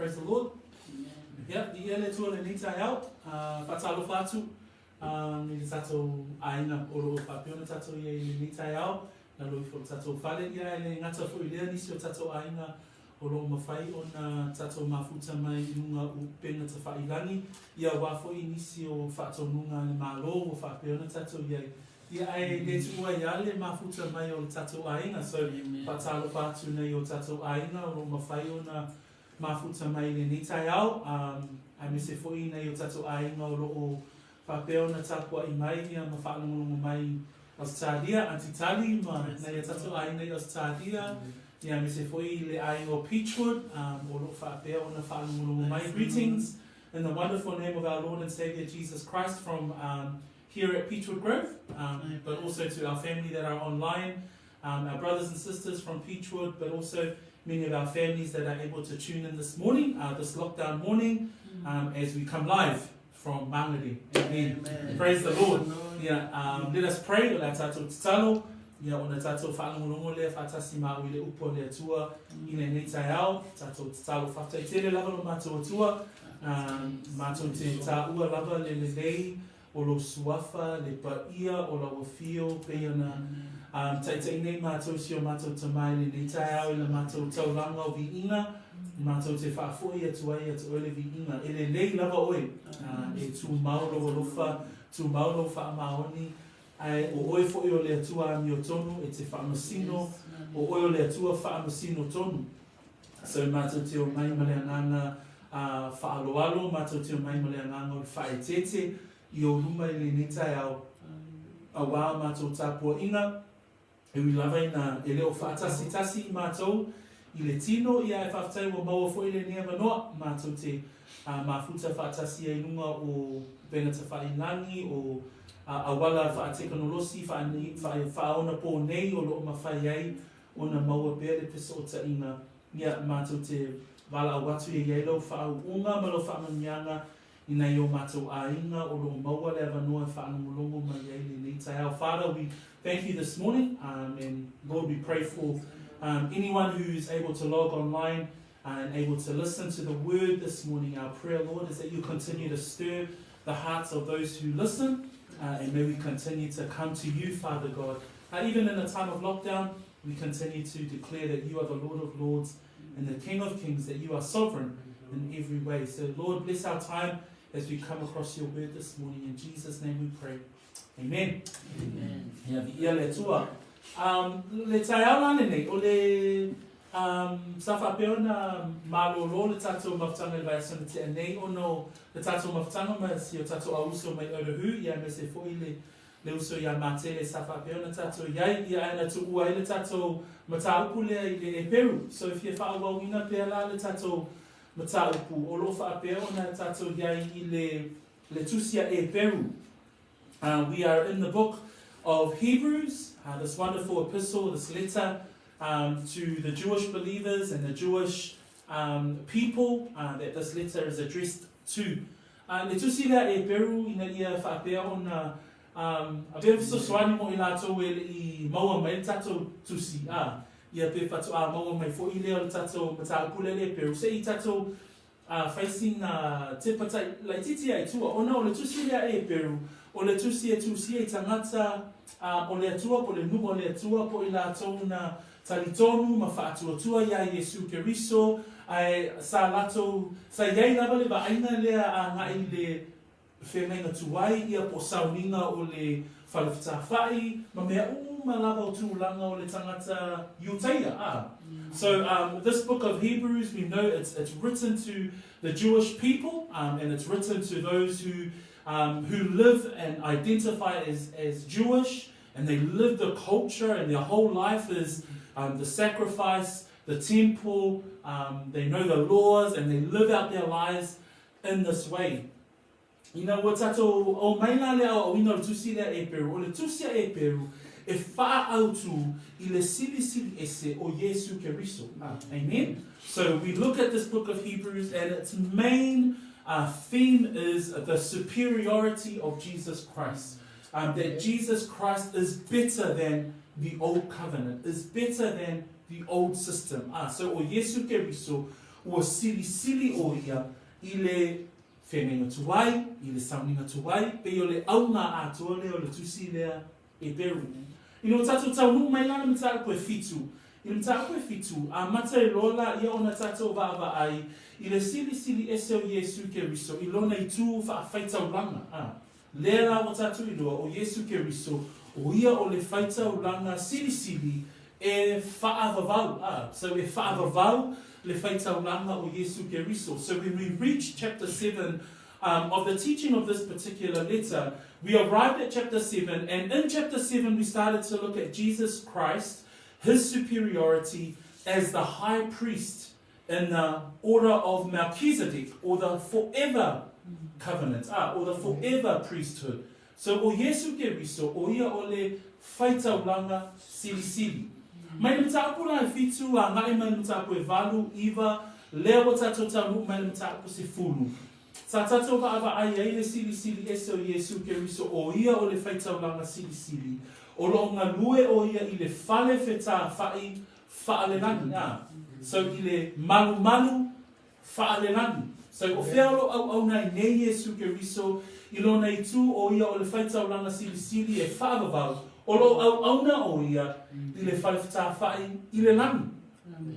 Praise the Lord. Ia, viia le Atua i lenei taeao. Faatalofa atu i le tatou aiga o lo o faapea ona tatou i ai i lenei taeao, i lalo ifo o le tatou fale. Ia, e le gata foi i lea nisi o tatou aiga o lo o mafai ona tatou mafuta mai i luga o upega tafailagi, ia aua foi nisi o faatonuga a le Malo ua faapea ona tatou i ai. Ia ae le tuua ai lava le mafuta mai o le tatou aiga, so faatalofa atu nei o tatou aiga o lo o mafai ona mafuta mai i lenei taeao, aemaise foi nai o tatou aiga o lo o faapea ona tapuai mai ia ma faalogologo mai i Ausetalia, Aunty Tali ma nai o tatou aiga i Ausetalia, ia aemaise foi le aiga o Peachwood o lo o faapea ona faalogologo mai. Greetings in the wonderful name of our Lord and Saviour Jesus Christ from here at Peachwood Grove, but also to our family that are online, our brothers and sisters from Peachwood, but also many of our families that are able to tune in this morning, this lockdown morning, as we come live from Mangere. Amen. Amen. Praise the Lord. Yeah, let us pray. O le a tātou tatalo, ia ona tātou whaalongolongo lea whaatasi mā ui le upu o le Atua i lenei taeao, tātou tatalo whaftai tele lava lo mātou Atua, mātou te tāua lava le lelei o lou suafa, le paia o lau afio, pei ona taitai nei mātou si o mātou Tama i lenei taeao i la mātou taulaga o viiga, mātou te faafoi atu ai ia te oe le viiga. E lelei lava oe, e tumau lou alofa, tumau lou faamaoni, ae o oe foi o le Atua amiotonu e te faamasino, o oe o le Atua faamasino tonu. So mātou te omai ma le agaga faaaloalo, mātou te omai ma le agaga o le faaeteete i ou luma i lenei taeao, auā a mātou tapuaiga, e ui lava ina e le o faatasitasi i mātou i le tino, ia e faafetai ua maua foi lenei avanoa, mātou te mafuta faatasi ai i luga o upega tafailagi, o auala faatekonolosi faaonapō nei o lo o mafai ai ona maua pea le fesootaiga, ia, mātou te valaau atu e i ai lau whaauunga ma lau whaamanuiaga i nai o mātou āinga o lo o maua le avanoa e whaalongolongo mai ai lenei taeao. Father, we thank you this morning, and Lord, we pray for anyone who's able to log online and able to listen to the word this morning. Our prayer, Lord, is that you continue to stir the hearts of those who listen, and may we continue to come to you, Father God. Even in a time of lockdown, we continue to declare that you are the Lord of Lords and the King of Kings, that you are sovereign in every way. So, Lord, bless our time as we come across your word this morning. In Jesus' name we pray. Amen. Amen. Ia, viia le Atua. Le taeao la lenei, o le sa faapea ona malōlō le tatou mafutaga i le vaiaso na tea nei ona o le tatou mafutaga ma si o tatou auuso mai Otahuhu, ia aemaise foi le le uso iā Matele sa faapea ona tatou i ai, ia ae na tuua ai le tatou mataupu lea i le Eperu. So e fia faaauauina pea la le tatou mataupu o lo o faapea ona tatou i ai i le le tusi a Eperu. We are in the book of Hebrews, this wonderful epistle, this letter to the Jewish believers and the Jewish people that this letter is addressed to. Le tusi lea e Eperu ina ia faapea ona avea fesoasoani mo i latou e le i maua mai le tatou tusi, a, ia pe faatoa maua mai foi lea o le tatou mataupu lea le Eperu, se i tatou fai sina tepa tai laitiiti ai tua, ona o le tusi lea e Eperu, o le tusi e tusia i tagata o le Atua po o le nuu o le Atua po o i latou na talitonu ma faatuatua iā Iesu Keriso, ae sa latou, sa i ai lava le vaaiga lea agai i le feagaiga tuai ia po o sauniga o le fale fetāfa'i ma mea uma lava o tulaga o le tangata Iutaia, a. So this book of Hebrews, we know it's, it's written to the Jewish people, and it's written to those who, who live and identify as, as Jewish, and they live the culture and their whole life is the sacrifice, the temple, they know the laws and they live out their lives in this way. Ina ua tatou omai la le aoaoina o le tusi lea e Eperu, o le tusi a Eperu e faaautu i le silisili ese o Iesu Keriso. Amen? So we look at this book of Hebrews and its main theme is the superiority of Jesus Christ. That Jesus Christ is better than the old covenant, is better than the old system. So o Iesu Keriso, Ua silisili ʻo ia i le feagaiga tuai, i le sauniga tuai, pei o le auga atoa lea o le tusi lea Heperu. Ina ua tatou taunuu mai la i le mataupu e fitu, i le mataupu e fitu, amata ai loa laia ona tatou vaavaai i le silisili ese o Iesu Keriso i lona itu faafaitaulaga, a lea la ua tatou iloa o Iesu Keriso o ia o le faitaulaga silisili e faavavau, a so e faavavau le faitaulaga o Iesu Keriso. So when we reach chapter 7 of the teaching of this particular letter, we arrived at chapter 7, and in chapter 7 we started to look at Jesus Christ, his superiority as the high priest in the order of Melchizedek, or the forever covenant, or the forever priesthood. So o Iesu Keriso, o ia o le faitaulaga silisili. Mai le mataupu la e fitu, agai mai le mataupu e valu, iva, lea ua tatou taunuu mai le mataupu sefulu. Sa tatou vaavaai ai le silisili ese o Iesu Keriso o ia o le faitaulaga silisili, o lo o galue o ia i le fale fetafai faalelagi, a. So i le malumalu faalelagi. So o fea o lo o auauna ai nei Iesu Keriso i lona itu o ia o le faitaulaga silisili e faavavau, o lo o auauna o ia i le fale fetafai i le lagi.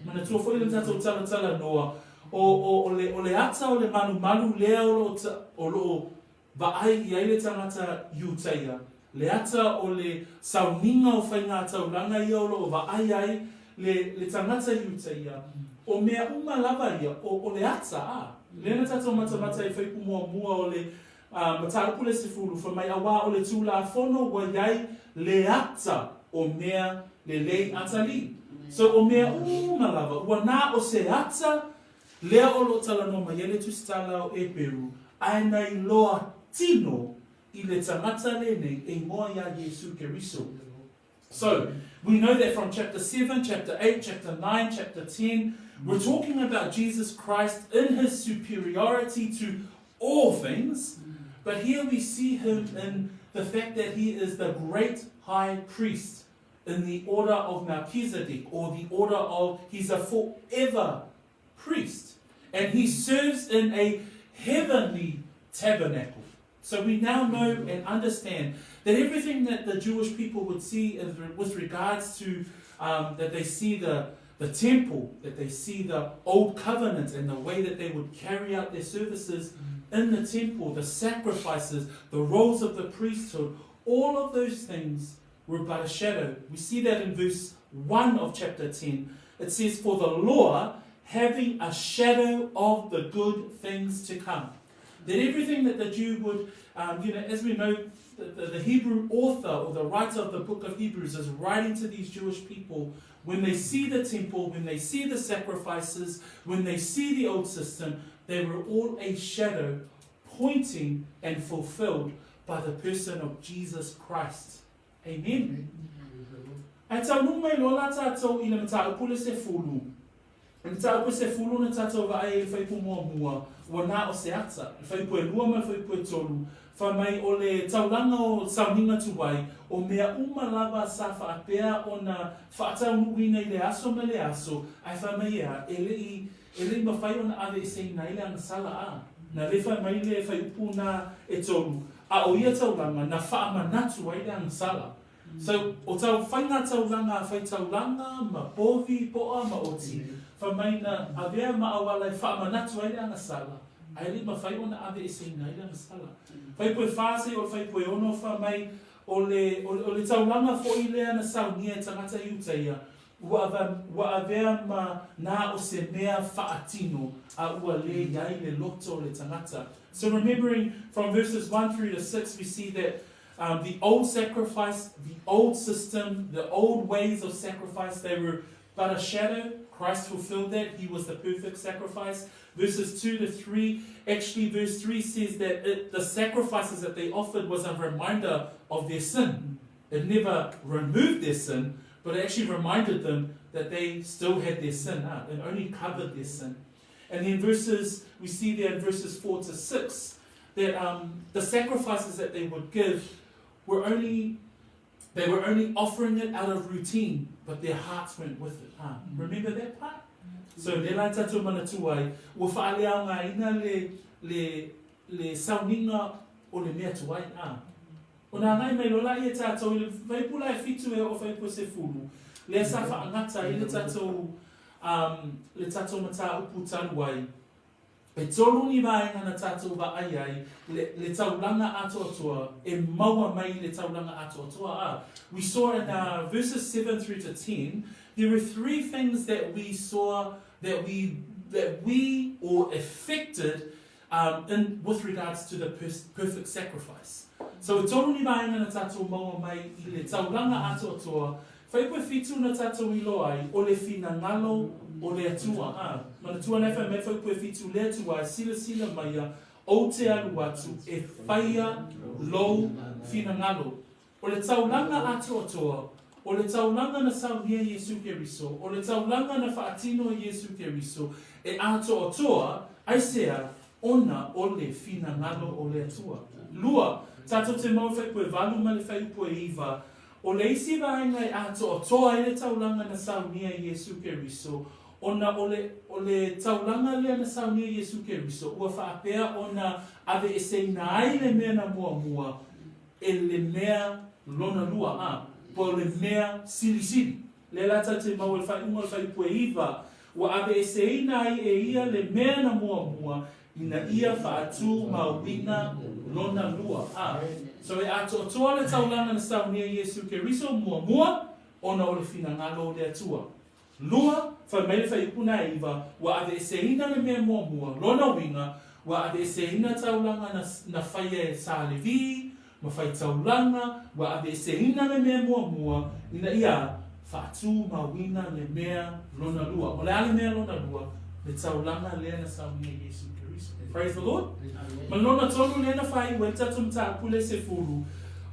Manatua foi le tatou talatalanoa, o, o, o le, o le ata o le malumalu lea o lo o, o lo o vaai i ai le tagata Iutaia, le ata o le sauniga o faigataulaga ia o lo o vaai ai le, le tagata Iutaia, o mea uma lava ia, o, o le ata, a. Lea na tatou matamata i fuaiupu muamua o le a, mataupu le sefulu, fai mai, auā o le Tulafono ua i ai le ata o mea lelei atalii. So, o mea uma lava, ua na o se ata lea o lo o talanoa mai ai le Tusitala o Eperu, ae na iloa tino i le tagata lenei e igoa iā Iesu Keriso. So, we know that from chapter 7, chapter 8, chapter 9, chapter 10, we're talking about Jesus Christ in his superiority to all things, but here we see him in the fact that he is the great high priest in the order of Melchizedek, or the order of, he's a forever priest. And he serves in a heavenly tabernacle. So we now know and understand that everything that the Jewish people would see with regards to that they see the, the temple, that they see the old covenant and the way that they would carry out their services in the temple, the sacrifices, the roles of the priesthood, all of those things were but a shadow. We see that in verse 1 of chapter 10. It says, For the law, having a shadow of the good things to come. That everything that the Jew would, you know, as we know, the, the, the Hebrew author or the writer of the book of Hebrews is writing to these Jewish people when they see the temple, when they see the sacrifices, when they see the old system, they were all a shadow pointing and fulfilled by the person of Jesus Christ. Amen. Ae taunuu mai loa la tatou i le mataupu le sefulu. I le mataupu e sefulu na tatou vaai ai i le fuaiupu muamua, ua na o se ata, le fuaiupu e lua ma le fuaiupu e tolu, fai mai o le taulaga o sauniga tuai, o mea uma lava sa faapea ona faataunuuina i le aso ma le aso, ae fai mai e a, e le i E le i mafai ona aveeseina ai le agasala, a na le fai mai le fuaiupu na e tolu, a o ia taulaga na faamanatu ai le agasala. So, o tau faiga taulaga a faitaulaga ma povi, poa ma oti, fai mai na avea ma auala e faamanatu ai le agasala, a e le i mafai ona aveeseina ai le agasala. Fuaiupu e fa seia o le fuaiupu e ono, fai mai o le, o le, o le taulaga foi lea na saunia e tagata Iutaia, Ua ua avea ma na o se mea faatino a ua le i ai le loto o le tagata. So remembering from verses 1 through to 6 we see that um, the old sacrifice, the old system, the old ways of sacrifice, they were but a shadow. Christ fulfilled that. He was the perfect sacrifice. Verses 2 to 3, actually verse 3 says that it, the sacrifices that they offered was a reminder of their sin. It never removed their sin, but it actually reminded them that they still had their sin. Huh? It only covered their sin. And then verses, we see there in verses 4 to 6, that the sacrifices that they would give were only, they were only offering it out of routine, but their hearts weren't with it. Huh? Remember that part? So lea la tatou manatua ai, ua faaleaogaina le, le, le sauniga o le mea tuai, a. Ona agai mai loa laia tatou i le fuaiupu la e fitu e oo fuaiupu e sefulu, lea sa faagata ai le tatou, um, le tatou mataupu talu ai. E tolu ni vaega na tatou vaai ai, le, le taulaga atoatoa, e maua mai i le taulaga atoatoa, a. We saw in uh, verses 7 through to 10, there were three things that we saw that we, that we or affected um, in, with regards to the perfect sacrifice. So e tolu ni vaega na tatou maua mai i le taulaga atoatoa, whaipu e fitu na tatou iloa ai, o le finagalo o le Atua. A, manatua nei whai mai fuaiupu e fitu le Atua e silasila maia ou te alu atu e whaia lou finagalo. O le taulaga atoatoa, o le taulaga na saunia e Iesu Keriso, o le taulaga na faatino e Iesu Keriso, e atoatoa, aisea, ona o le finagalo o le Atua. Lua, tatou te maua fuaiupu e valu ma le fuaiupu e iva, o le isi vaega e atoatoa ai le taulaga na saunia e Iesu Keriso, ona o le, o le taulaga lea na saunia e Iesu Keriso, ua faapea ona aveeseina ai le mea na muamua, e le mea lona lua, a, po o le mea silisili. Lea la tatou te maua i le faaiuga o le fuaiupu e iva, ua aveeseina ai e ia le mea na muamua ina ia faatumauina lona lua, a. So e atoatoa le taulaga na saunia e Iesu Keriso muamua ona o le finagalo o le Atua. Lua, fai mai le fuaiupu na e iva, ua aveeseina le mea muamua, lona uiga, ua aveeseina taulaga na, na faia e Sa Levi, ma fai taulaga, ua aveeseina le mea muamua, ina ia faatumauina le mea lona lua. O le a le mea lona lua? Le taulaga lea na saunia e Iesu Keriso. Praise the Lord. Ma lona tolu lea na faaiu ai le tatou mataupu le sefulu,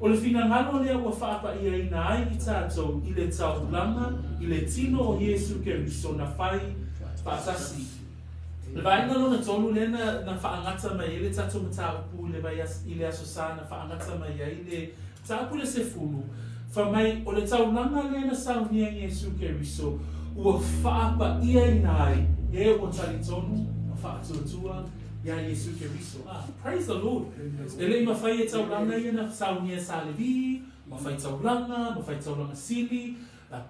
O le finagalo lea ua faapa'iaina ai i tatou i le taulaga i le tino o Iesu Keriso na fai faatasi. Le vaega lona tolu lea na, na faagata mai ai le tatou mataupu i le vaiaso, i le Aso Sa na faagata mai ai le mataupu le sefulu, fai mai o le taulaga lea na saunia e Iesu Keriso ua faapa'iaina ai e ua talitonu ma faatuatua iā Iesu Keriso. Ah, praise the Lord. E le i mafai e taulaga ia na saunia e Sa Levi, ma fai taulaga, ma fai taulaga sili,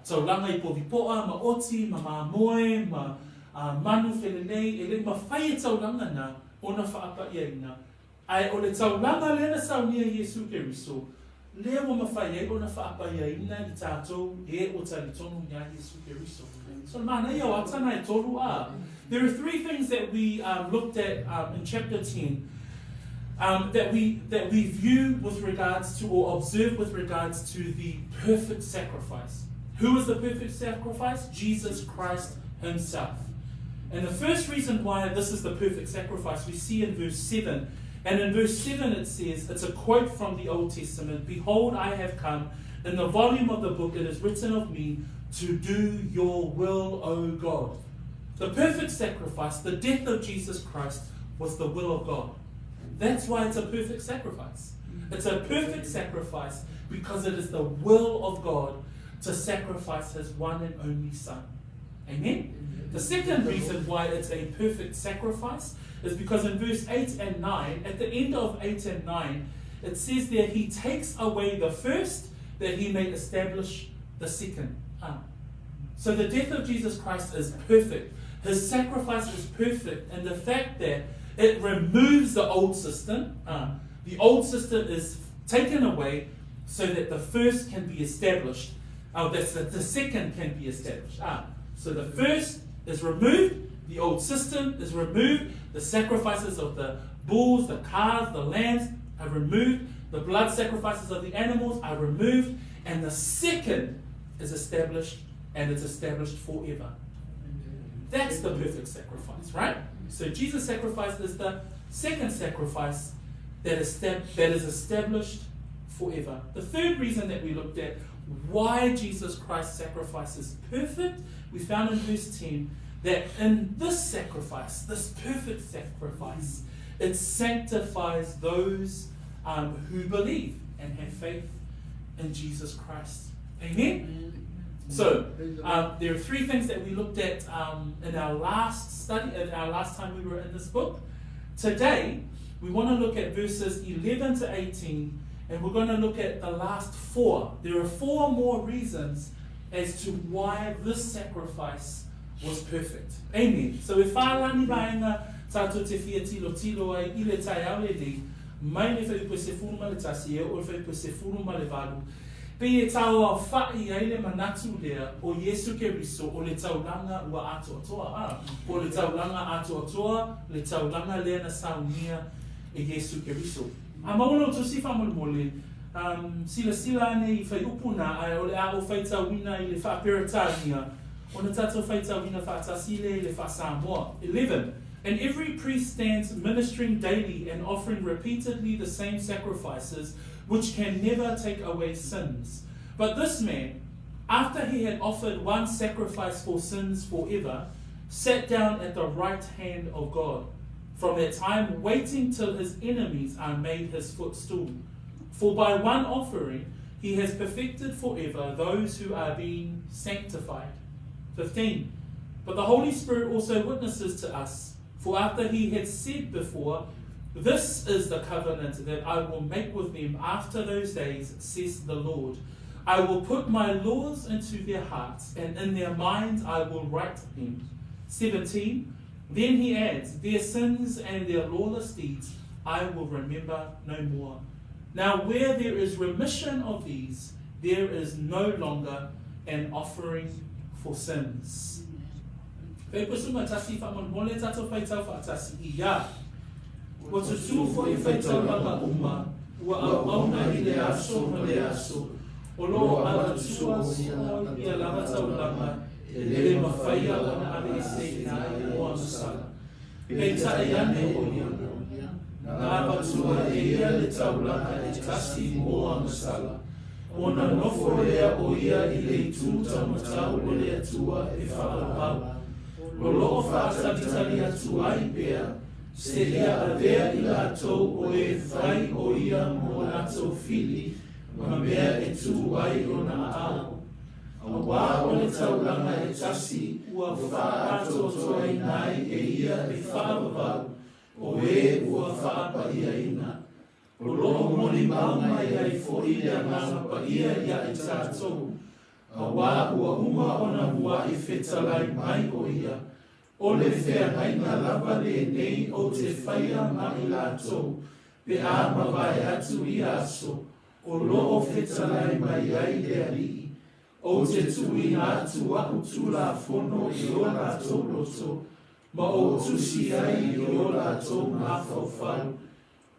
taulaga i povi po'a, ma oti, ma mamoe, ma manu felelei, e le i mafai e taulaga na ona faapa'iaina. Ae o le taulaga lea na saunia e Iesu Keriso, lea ua mafai ai ona faapaiaina i tatou e ua talitonu iā Iesu Keriso. So le manaia o ata na e tolu a. There are three things that we um, looked at um, in chapter 10 um, that, we, that we view with regards to or observe with regards to the perfect sacrifice. Who is the perfect sacrifice? Jesus Christ himself. And the first reason why this is the perfect sacrifice we see in verse 7. And in verse 7 it says, it's a quote from the Old Testament Behold, I have come, in the volume of the book it is written of me, to do your will, O God. The perfect sacrifice, the death of Jesus Christ, was the will of God. That's why it's a perfect sacrifice. It's a perfect sacrifice because it is the will of God to sacrifice his one and only Son. Amen? The second reason why it's a perfect sacrifice is because in verse 8 and 9, at the end of 8 and 9, it says there, He takes away the first that He may establish the second. Ah. So the death of Jesus Christ is perfect. His sacrifice is perfect. And the fact that it removes the old system, ah, the old system is taken away so that the first can be established. Oh, that's the, the second can be established. Ah, so the first is removed, the old system is removed, the sacrifices of the bulls, the calves, the lambs are removed, the blood sacrifices of the animals are removed, and the second is established, and it's established forever. That's the perfect sacrifice, right? So Jesus' sacrifice is the second sacrifice that is, that is established forever. The third reason that we looked at why Jesus Christ's sacrifice is perfect, we found in verse 10 that in this sacrifice, this perfect sacrifice, it sanctifies those um, who believe and have faith in Jesus Christ. Amen? Amen. So, there are three things that we looked at in our last study, in our last time we were in this book. Today, we want to look at verses 11 to 18, and we're going to look at the last four. There are four more reasons as to why this sacrifice was perfect. Amen. So e whālani vaenga tātou te whia tilo tilo ai i le taeao lenei, mai le fuaiupu e 11 e oo i le fuaiupu e 18, pei e tauaofa'i ai le manatu lea o Iesu Keriso o le taulaga ua atoatoa, ā, po o le taulaga atoatoa, le taulaga lea na saunia e Iesu Keriso. A maua la outou si faamolemole, um, silasila ane i fuaiupu na, ae o le a ou faitauina i le Faa-Peretania, ona tatou faitauina faatasi lea i le Faa-Samoa. 11. And every priest stands ministering daily and offering repeatedly the same sacrifices, which can never take away sins. But this man, after he had offered one sacrifice for sins forever, sat down at the right hand of God, from that time waiting till his enemies are made his footstool. For by one offering he has perfected forever those who are being sanctified. 15. But the Holy Spirit also witnesses to us, for after he had said before, This is the covenant that I will make with them after those days, says the Lord. I will put my laws into their hearts, and in their minds I will write them. 17. Then he adds, Their sins and their lawless deeds I will remember no more. Now, where there is remission of these, there is no longer an offering for sins. Fuaiupu 11 faamolemole tatou faitau faatasi ia. Ua tutū foi faitaulaga uma, ua auauna i le aso ma le aso, o lo o avatua sua ia lava taulaga e le mafaia ona aveeseina ai mo agasala. Peitai ane o ia, na avatua e ia le taulaga e tasi mo agasala, ona nofo lea o ia i le itu taumatau o le Atua e faavavau, o lo o faatalitali atu ai pea, seia avea i latou o e fai o ia mo latou fili ma mea e tu ai ona aao. Auā o le taulaga e tasi ua faaatoatoaina ai e ia e faavavau o e ua faapaiaina. O lo o molimau mai ai foi le Agaga Paia iā i tatou, auā ua uma ona muaʻi fetalai mai o ia, O le feagaiga lava lenei ou te faia ma i latou, pe a mavae atu ia aso, o lo o fetalai mai ai le Alii, ou te tuuina atu aʻu Tulafono i o latou loto, ma ou tusi ai i o latou mafaufau,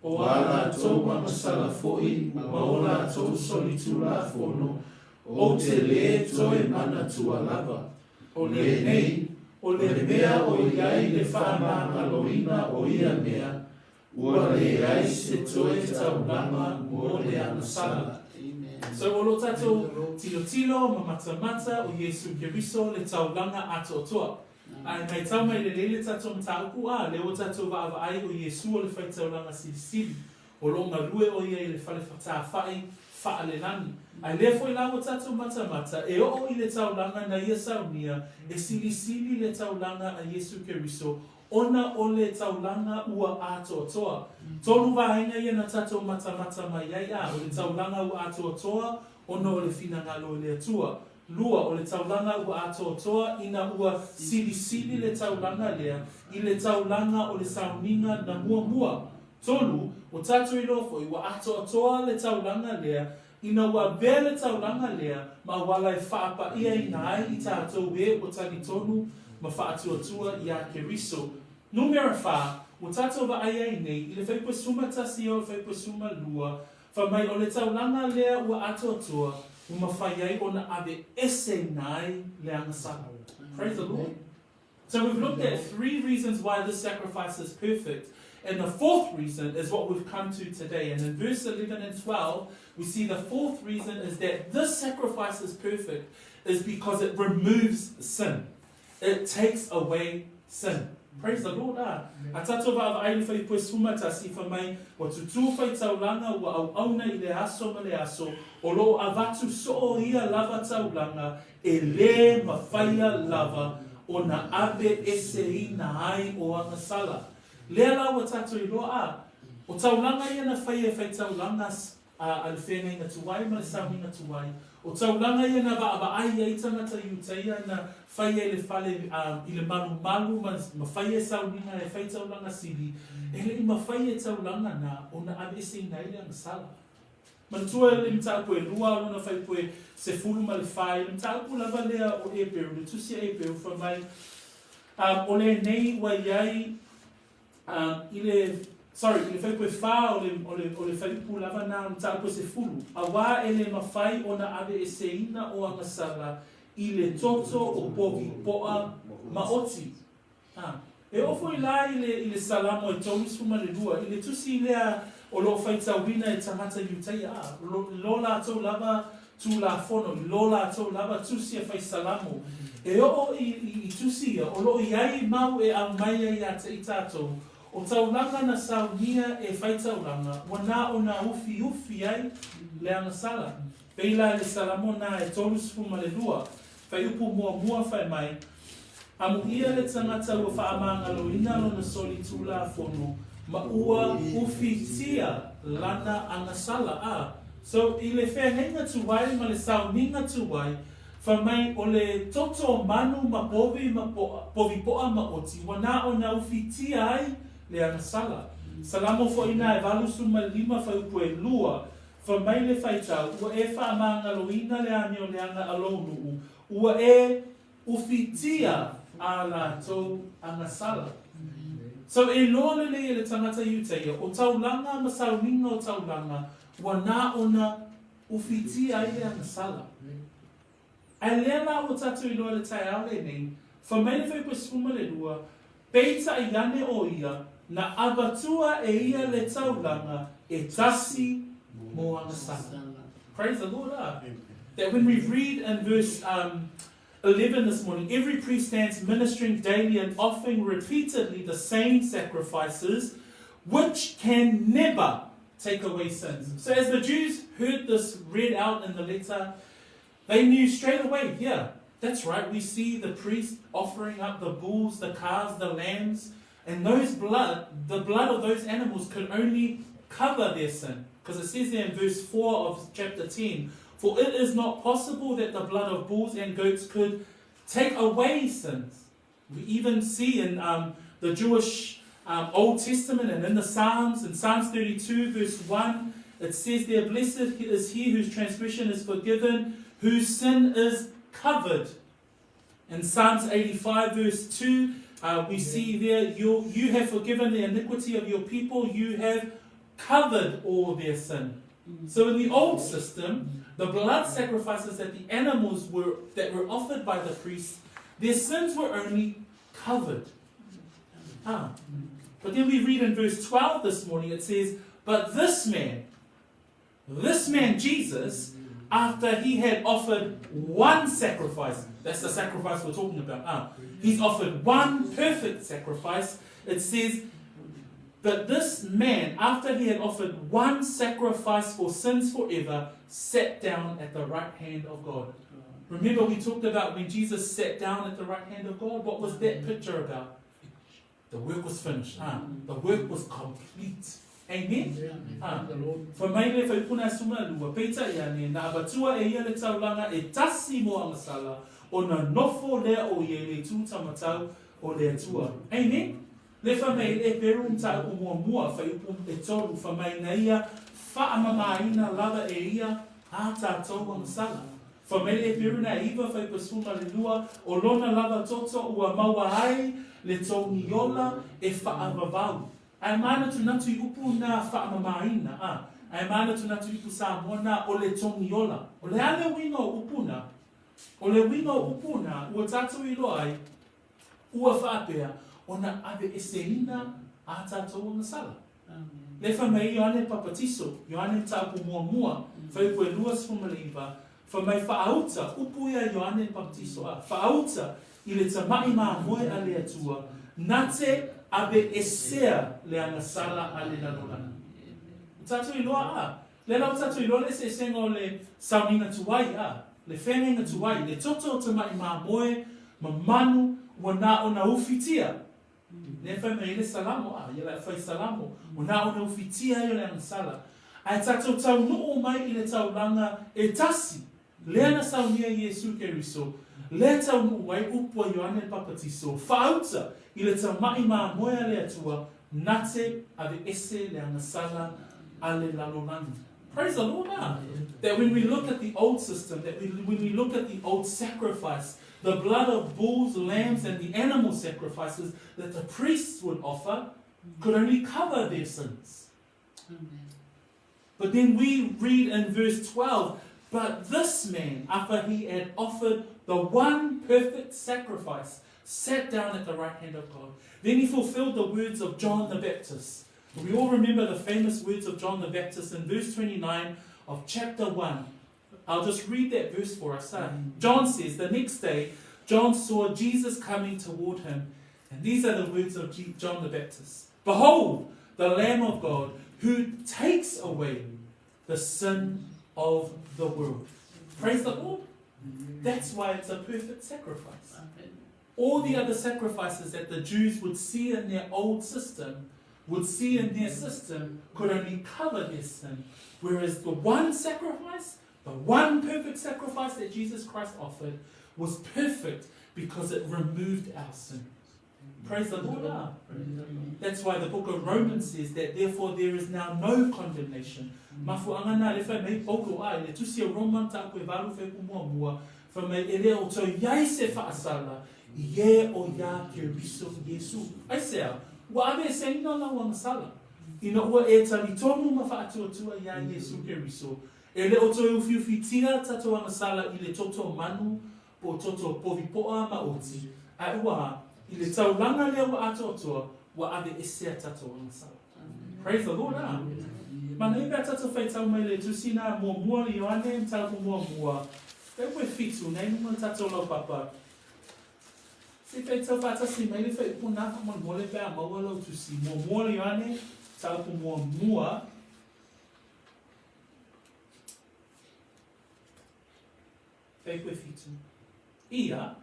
O a latou agasala foi ma o latou solitulafono, ou te lē toe manatua lava. O lenei, o le mea o i ai le faamagaloina o ia mea, ua leai se toe taulaga mo le agasala. So o lo tatou tilotilo ma matamata o Iesu Keriso le taulaga atoatoa. Ae matau mai lelei le tatou mataupu, a, lea ua tatou vaavaai o Iesu o le faitaulaga silisili, o lo o galue o ia i le fale fatafai faalelagi. Ae lea foi la ua tatou matamata, e oo i le taulaga na ia saunia, e silisili le taulaga a Iesu Keriso, ona o le taulaga ua atoatoa. Tolu vaega ia na tatou matamata mai ai, a, o le taulaga ua atoatoa, ona o le finagalo i le Atua. Lua, o le taulaga ua atoatoa ina ua silisili le taulaga lea i le taulaga o le sauniga na muamua. Tolu, o tatou iloa foi ua atoatoa le taulaga lea ina ua avea le taulaga lea ma auala e faapa'iaina ai i tatou e ua talitonu ma faatuatua iā Keriso. Numera fa, ua tatou vaai ai nei i le fuaiupu 11 o le fuaiupu 12 Fai mai o le taulaga lea ua atoatoa ua mafai ai ona aveeseina ai le agasala. Praise the Lord. So we've looked at three reasons why this sacrifice is perfect. And the fourth reason is what we've come to today. And in verse 11 and 12, we see the fourth reason is that this sacrifice is perfect is because it removes sin. It takes away sin. Praise the Lord a. A tatou vaavaai i le fuaiupu e 11, fai mai, Ua tutū faitaulaga ua auauna i le aso ma le aso, o lo o avatu soo ia lava taulaga e lē mafaia lava ona ave eseina ai o agasala. Lea la ua tatou iloa a, o taulaga ia na faia e faitaulaga a le feagaiga tuai ma le sauniga tuai, o taulaga ia na vaavaai ai tagata Iutaia na faia i le fale a, i le malumalu ma, ma faia sauniga e fai taulaga sili, e le i mafai e taulaga na ona aveeseina ai le agasala. Manatua le mataupu e lua o lona fuaiupu e 14, i le mataupu lava lea o Eperu, le tusi a Eperu fai mai, um, o lenei ua i ai um, i le, sorry, i le fuaiupu e 4 o le, o le, o le fuaiupu lava na o le mataupu e 10, auā e le mafai ona aveeseina o agasala i le toto o povi poa maoti. A, e oo foi la i le, i le Salamo e 32, i le tusi lea o lo o faitauina e tagata Iutaia, a, lo, lo latou lava Tulafono, i lo latou lava tusi e fai Salamo. E oo i, i, i tusi ia, o lo o i ai mau e aumai ai ia te i tatou, o taulaga na saunia e faitaulaga, ua na o na ufiufi ai le agasala. Pei la i le Salamo na e 32, Fuaiupu muamua fai mai, Amuia le tagata ua faamagaloina lona soli Tulafono ma ua ufitia lana agasala. A So, i le feagaiga tuai ma le sauniga tuai, fai mai o le toto manu ma povi ma poa, povi poa ma oti, ua na o na ufitia ai le agasala. Salamo foi na e 85 fuaiupu e lua, Fai mai le faitau, ua e faamagaloina le amio leaga a lou nuu, ua e ufitia a latou agasala. So e iloa lelei e le tagata Iutaia, o taulaga ma sauniga o taulaga, ua na ona ufitia ai le agasala. Ae lea la ua tatou iloa i le taeao lenei, fai mai le fuaiupu e 12, Peitai ane o ia, na avatua e ia le taulaga e tasi mo agasala. Praise the Lord, ah. That when we read in verse um, 11 this morning, every priest stands ministering daily and offering repeatedly the same sacrifices, which can never take away sins. So as the Jews heard this read out in the letter, they knew straight away, yeah, that's right. We see the priest offering up the bulls, the calves, the lambs, and those blood, the blood of those animals could only cover their sin. Because it says there in verse 4 of chapter 10, For it is not possible that the blood of bulls and goats could take away sins. We even see in um, the Jewish um, Old Testament and in the Psalms, in Psalms 32, verse 1, it says there, Blessed is he whose transgression is forgiven, whose sin is covered. In Psalms 85, verse 2, uh, we see there, you, you have forgiven the iniquity of your people, you have covered all their sin. So in the old system, the blood sacrifices that the animals were that were offered by the priests, their sins were only covered. Ah. But then we read in verse 12 this morning, it says, But this man, this man Jesus, after he had offered one sacrifice, that's the sacrifice we're talking about. Ah, he's offered one perfect sacrifice. It says, But this man, after he had offered one sacrifice for sins forever, sat down at the right hand of God. Remember, we talked about when Jesus sat down at the right hand of God? What was that picture about? The work was finished. Ah, the work was complete. Amen? Ah, fai mai le fuaiupu 12, peitai ane, na avatua e ia le taulaga e tasi mo agasala, ona nofo lea o ia i le itu taumatau o le Atua. Amen? Le fai mai le Eperu mataupu muamua, fuaiupu e tolu, fai mai na ia faamamaina lava e ia a tatou agasala. Fai mai le Eperu na e iva, fuaiupu e 12, o lona lava toto ua maua ai le togi ola e faavavau. Ae manatunatu i upu na faamamaina, a, ae manatunatu i upu Samoa na o le togi ola. O le a le uiga o upu na? O le uiga o upu na ua tatou iloa ai, Ua faapea ona aveeseina a tatou agasala. Le fai mai Ioane Papatiso, Ioane mataupu muamua, fuaiupu e 29, fai mai faauta, upu ia Ioane Papatiso a, faauta i le tama'i mamoe a le Atua, na te aveesea le agasala a le lalolagi. Ua tatou iloa a? Lea la ua tatou iloa le eseesega o le sauniga tuai a, le feagaiga tuai, le toto o tama'i mamoe ma manu ua na ona ufitia. Lea e fai mai ai le Salamo a, ia le fai Salamo, ua na ona ufitia ai o le agasala. Ae tatou taunuu mai i le taulaga e tasi, lea na saunia e Iesu Keriso, lea taunuu ai upu a Ioane le Papatiso, Faauta i le tama'i mamoe a le Atua, na te aveese le agasala a le lalolagi. Praise the Lord ah! That when we look at the old system, that we, when we look at the old sacrifice, the blood of bulls, lambs, and the animal sacrifices that the priests would offer could only cover their sins. Amen. But then we read in verse 12, But this man, after he had offered the one perfect sacrifice, sat down at the right hand of God. Then he fulfilled the words of John the Baptist. We all remember the famous words of John the Baptist in verse 29 of chapter 1. I'll just read that verse for us. Huh? John says, The next day, John saw Jesus coming toward him. And these are the words of John the Baptist Behold, the Lamb of God who takes away the sin of the world. Praise the Lord. That's why it's a perfect sacrifice. All the other sacrifices that the Jews would see in their old system, would see in their system, could only cover their sin. Whereas the one sacrifice, the one perfect sacrifice that Jesus Christ offered, was perfect because it removed our sin. Praise the Lord. Ah. That's why the book of Romans says that therefore there is now no condemnation. Mafuaga na le fai mai Paulo a i le tusi o Roma mataupu e valu fuaiupu muamua, fai mai e le o toe i ai se faasala i e o iā Keriso Iesu. Aisea? Ua aveeseina lau agasala, ina ua e talitonu ma faatuatua iā Iesu Keriso, e le o toe ufiufitia tatou agasala i le toto manu po o toto povi poa ma oti, ae ua a, i le taulaga lea ua atoatoa, ua aveesea tatou agasala. Praise the Lord, a. Manaia pea tatou faitau mai le tusi na muamua le Ioane mataupu muamua, fuaiupu e fitu, nei luga tatou laupapa. Se i faitau faatasi mai le fuaiupu na faamolemole pe a maua lau tusi. Muamua le Ioane mataupu muamua. Fuaiupu e fitu. Ia.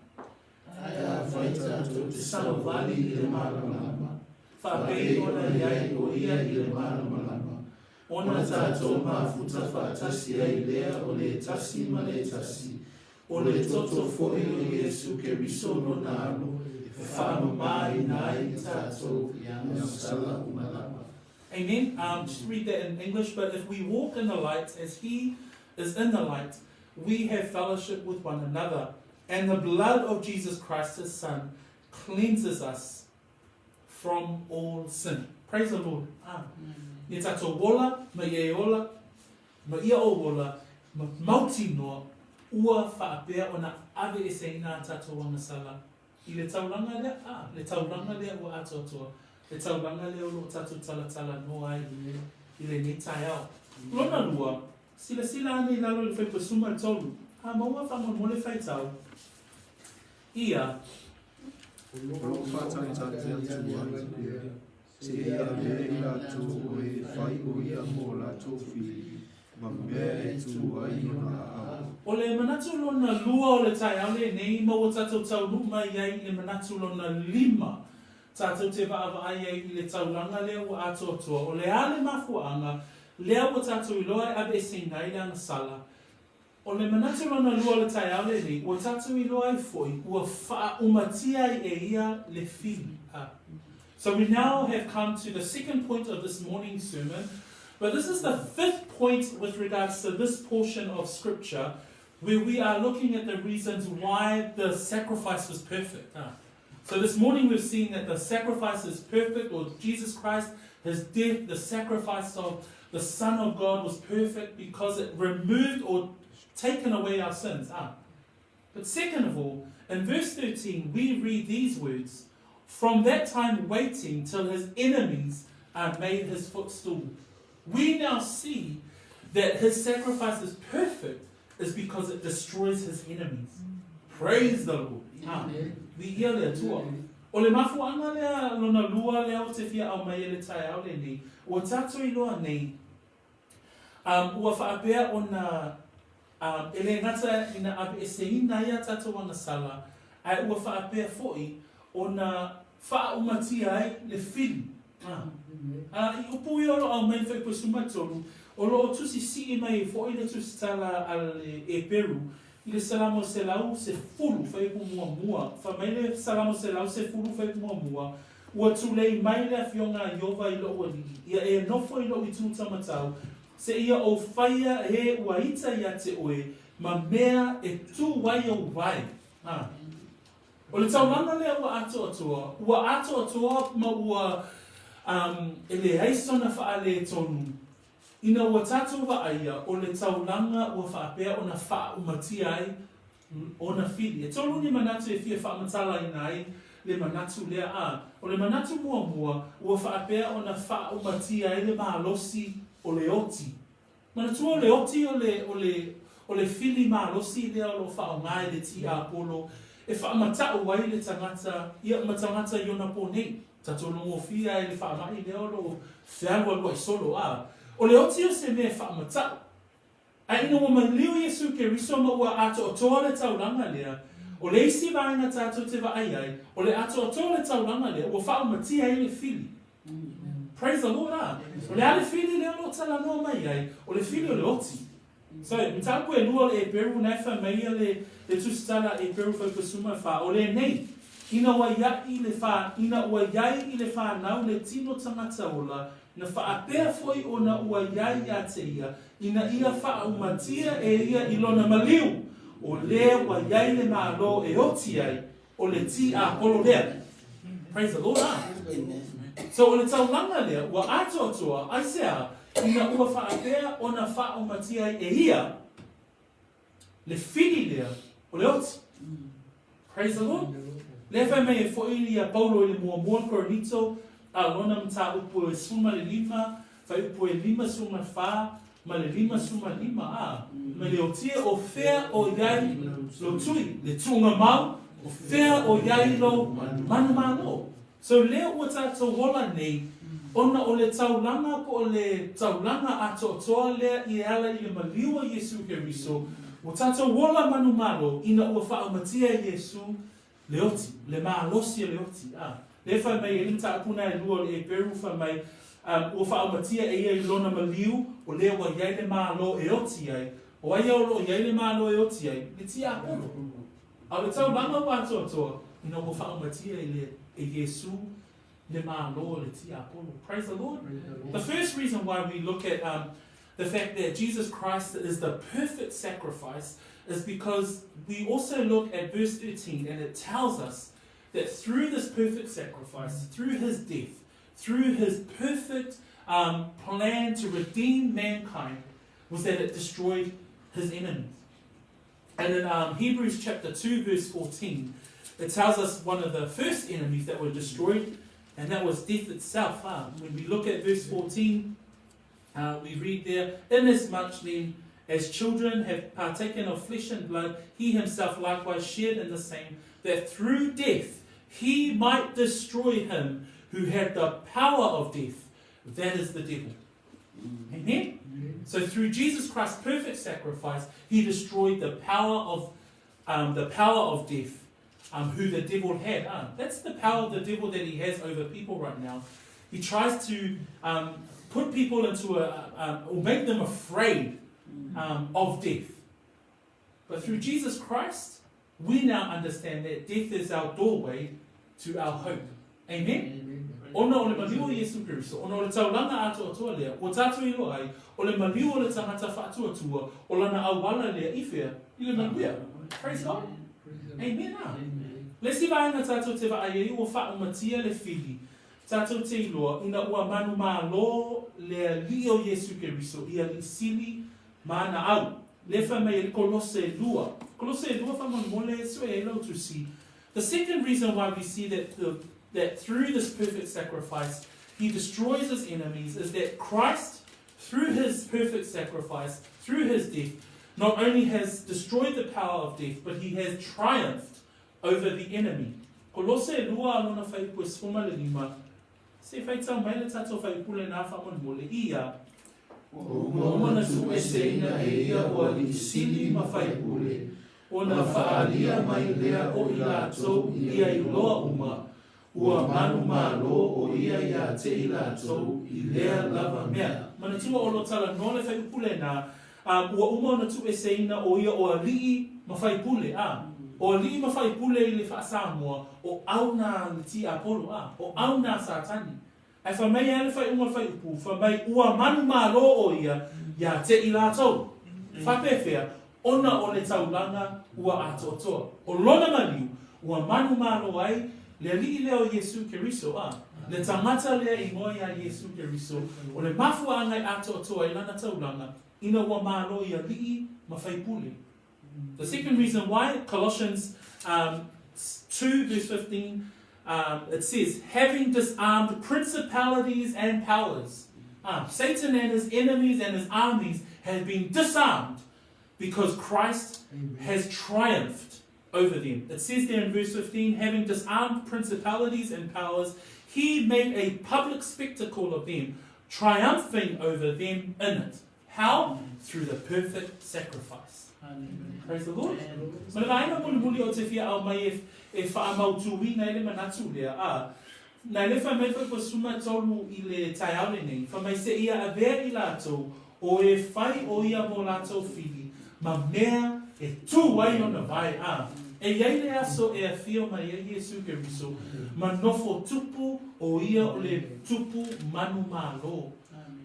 Ae afai tatou te savali i le malamalama, faapei ona i ai o ia i le malamalama, ona tatou mafuta faatasi ai lea o le tasi ma le tasi, o le toto foi o Iesu Keriso lona Alo e faamamaina ai i tatou i agasala uma lava. Amen. Um, just read that in English. But if we walk in the light as he is in the light, we have fellowship with one another. And the blood of Jesus Christ, his Son, cleanses us from all sin. Praise the Lord. Ah. Ia tatou ola, ma ia e ola, ma ia o ola, ma mautinoa, ua faapea ona aveeseina a tatou agasala I le taulaga lea, ā, le taulaga lea ua atoatoa, le taulaga lea o lo o tatou talatala noa ai i lenei taeao. Lona lua, silasila ane i lalo i le fuaipasuma e tolu, ā, maua faamolemole faitau ia. O lo o faatalitali atu ai pea, seia avea i latou o e fai o ia mo latou fili, ma mea e tu ai ona aao. O le manatu lona lua o le taeao lenei, ma ua tatou taunuu mai ai i le manatu lona lima, tatou te vaavaai ai i le taulaga lea ua atoatoa, o le a le mafuaaga lea ua tatou iloa e aveeseina ai le agasala. O le manatu lona lua o le taeao lenei, ua tatou iloa ai foi ua faaumatia ai e ia le fili. A. So we now have come to the second point of this morning's sermon, but this is the fifth point with regards to this portion of scripture where we are looking at the reasons why the sacrifice was perfect. Ah. So this morning we've seen that the sacrifice is perfect, or Jesus Christ, his death, the sacrifice of the Son of God was perfect because it removed or taken away our sins. Ah. But second of all, in verse 13, we read these words From that time waiting till his enemies are made his footstool. We now see that his sacrifice is perfect is because it destroys his enemies. Praise the Lord. Ah, viia le Atua. O le mafuaaga lea lona lua lea ou te fia aumaia i le taeao lenei, ua tatou iloa nei, um, ua faapea ona um, e le gata ina aveeseina ai a tatou agasala, ae ua faapea foi ona faaumatia ai le fili. A. A, i upu ia o lo o aumai i le Fuaiupu 13, o lo o tusisii mai ai foi le tusitala a le Eperu i le Salamo 110, fuaiupu muamua, fai mai le Salamo 110, fuaiupu muamua, Ua tulei mai le Afioga a Ieova i lou Alii, ia e nofo i lou itu taumatau, seia ou faia e ua ita ia te oe, ma mea e tu ai ou vae. A. O le taulaga lea ua atoatoa, ua atoatoa ma ua, um, e leai sona faaletonu, Ina ua tatou vaaia, o le taulaga ua faapea ona faaumatia ai ona fili. E tolu ni manatu e fia faamatalaina ai le manatu lea, a o le manatu muamua, ua faapea ona faaumatia ai le malosi o le oti. Manatua o le oti o le, o le, o le fili malosi lea o lo o faaaoga e le tiapolo e faamata'u ai le tagata, ia, ma tagata i ona po nei. Tatou logofia ai le faamai lea o lo o fealualuai solo, a o le oti o se mea e faamata'u. Ae ina ua maliu Iesu Keriso ma ua atoatoa le taulaga lea, o le isi vaega tatou te vaai ai, o le atoatoa o le taulaga lea ua faaumatia ai le fili. Praise the Lord, a o le a le fili lea o lo o talanoa mai ai? O le fili o le oti. So, mataupu e lua o le Eperu na e fai mai ia le, le tusitala a Eperu fuaiupu 14, o lenei, Ina ua iai le wha, ina ua iai i le whanau le tino tangata ola, na faapea foi ona ua iai ia te ia, ina ia faaumatia e ia i lona maliu, o lea ua iai le Malo e oti ai, o le tiapolo lea. Praise the Lord, a. So o le taulaga lea ua atoatoa, aisea, ina ua faapea ona faaumatia ai e ia le fili lea o le oti. Praise the Lord. Lea fai mai e foi ia Paulo i le muamua Korinito, a lona mataupu e 15, fuaiupu e 54 ma le 55, a, ma le otia o fea o i ai lou tui, le tuugamau, o fea o i ai lou manumalo. So lea ua tatou ola nei, ona o le taulaga po o le taulaga atoatoa lea i e ala i le maliu o Iesu Keriso, ua tatou ola manumalo ina ua faaumatia e Iesu le oti, le malosi o le oti, a. Lea fai mai e le mataupu na e lua o le Eperu fai mai, um, ua faaumatia e ia i lona maliu, o lea ua i ai le Malo e oti ai, o ai ia o lo o i ai le Malo e oti ai? Le tiapolo. A o le taulaga ua atoatoa, ina ua faaumatia e le, e Iesu le Malo o le tiapolo. Praise the Lord. The first reason why we look at um, the fact that Jesus Christ is the perfect sacrifice is because we also look at verse 13 and it tells us that through this perfect sacrifice, through his death, through his perfect um, plan to redeem mankind, was that it destroyed his enemies. And in um, Hebrews chapter 2, verse 14, it tells us one of the first enemies that were destroyed, and that was death itself. Huh? When we look at verse 14, we read there, Inasmuch then as children have partaken of flesh and blood, he himself likewise shared in the same, that through death he might destroy him who had the power of death, that is the devil. Amen? So through Jesus Christ's perfect sacrifice, he destroyed the power of um, the power of death, um, who the devil had. Uh, that's the power of the devil that he has over people right now. He tries to um, put people into a, or make them afraid of death. But through Jesus Christ, we now understand that death is our doorway to our hope. Amen? Ona o le maliu o Iesu Keriso, ona o le taulaga atoatoa lea, ua tatou iloa ai, o le maliu o le tagata faatuatua, o lana auala lea i fea? I le manuia. Praise God. Amen. A. Le isi vaega tatou te vaai ai ua faaumatia le fili, tatou te iloa ina ua manumalo le Alii o Iesu Keriso i alii sili ma ana au. Lea fai mai ai le Kolose 2. Kolose 2 faamolemole sue ai lau tusi. The second reason why we see that, the, that through this perfect sacrifice he destroys his enemies is that Christ, through his perfect sacrifice, through his death, not only has destroyed the power of death, but he has triumphed over the enemy. Kolose e lua a lona fuaiupu e 15, Se i faitau mai le tatou fuaiupu lenā faamolemole, ia. Ua uma ona tuueseina e ia o alii sili ma faipule, ona faaalia mai lea o i latou ia iloa uma, ua manumalo o ia iā te i latou i lea lava mea. Manatua o lo talanoa le fuaiupu lenā, a ua uma ona tuueseina o ia o alii ma faipule, a o alii ma faipule i le faa-Samoa, o au nā le tiapolo, a o au nā Satani. Ae fai mai a le faaiuga o le fuaiupu, fai mai ua manumalo o ia iā te i latou. Faapefea? Ona o le taulaga ua atoatoa. O lona maliu, ua manumalo ai le Alii lea o Iesu Keriso, a, le tagata lea igoa iā Iesu Keriso, o le mafuaaga e atoatoa ai lana taulaga, ina ua malo i alii ma faipule. The second reason why, Colossians um, 2 verse 15, um, it says, having disarmed principalities and powers. Um, Satan and his enemies and his armies have been disarmed because Christ Amen. has triumphed over them. It says there in verse 15, having disarmed principalities and powers, he made a public spectacle of them, triumphing over them in it. How? Through the perfect sacrifice. Amen. Praise the Lord. Ma le vaega mulimuli o te fia ao mai e, e whaamautūina ai le manatu lea, a, na le fai mai foi ko suma tolu i le taeao lenei, fai mai se ia avea i latou, o e fai o ia mō latou whiri, ma mea e tū ai ona vae, a, e iai le aso e awhio mai ai Iesu Keriso, ma nofo tupu o ia o le tupu manu mālō.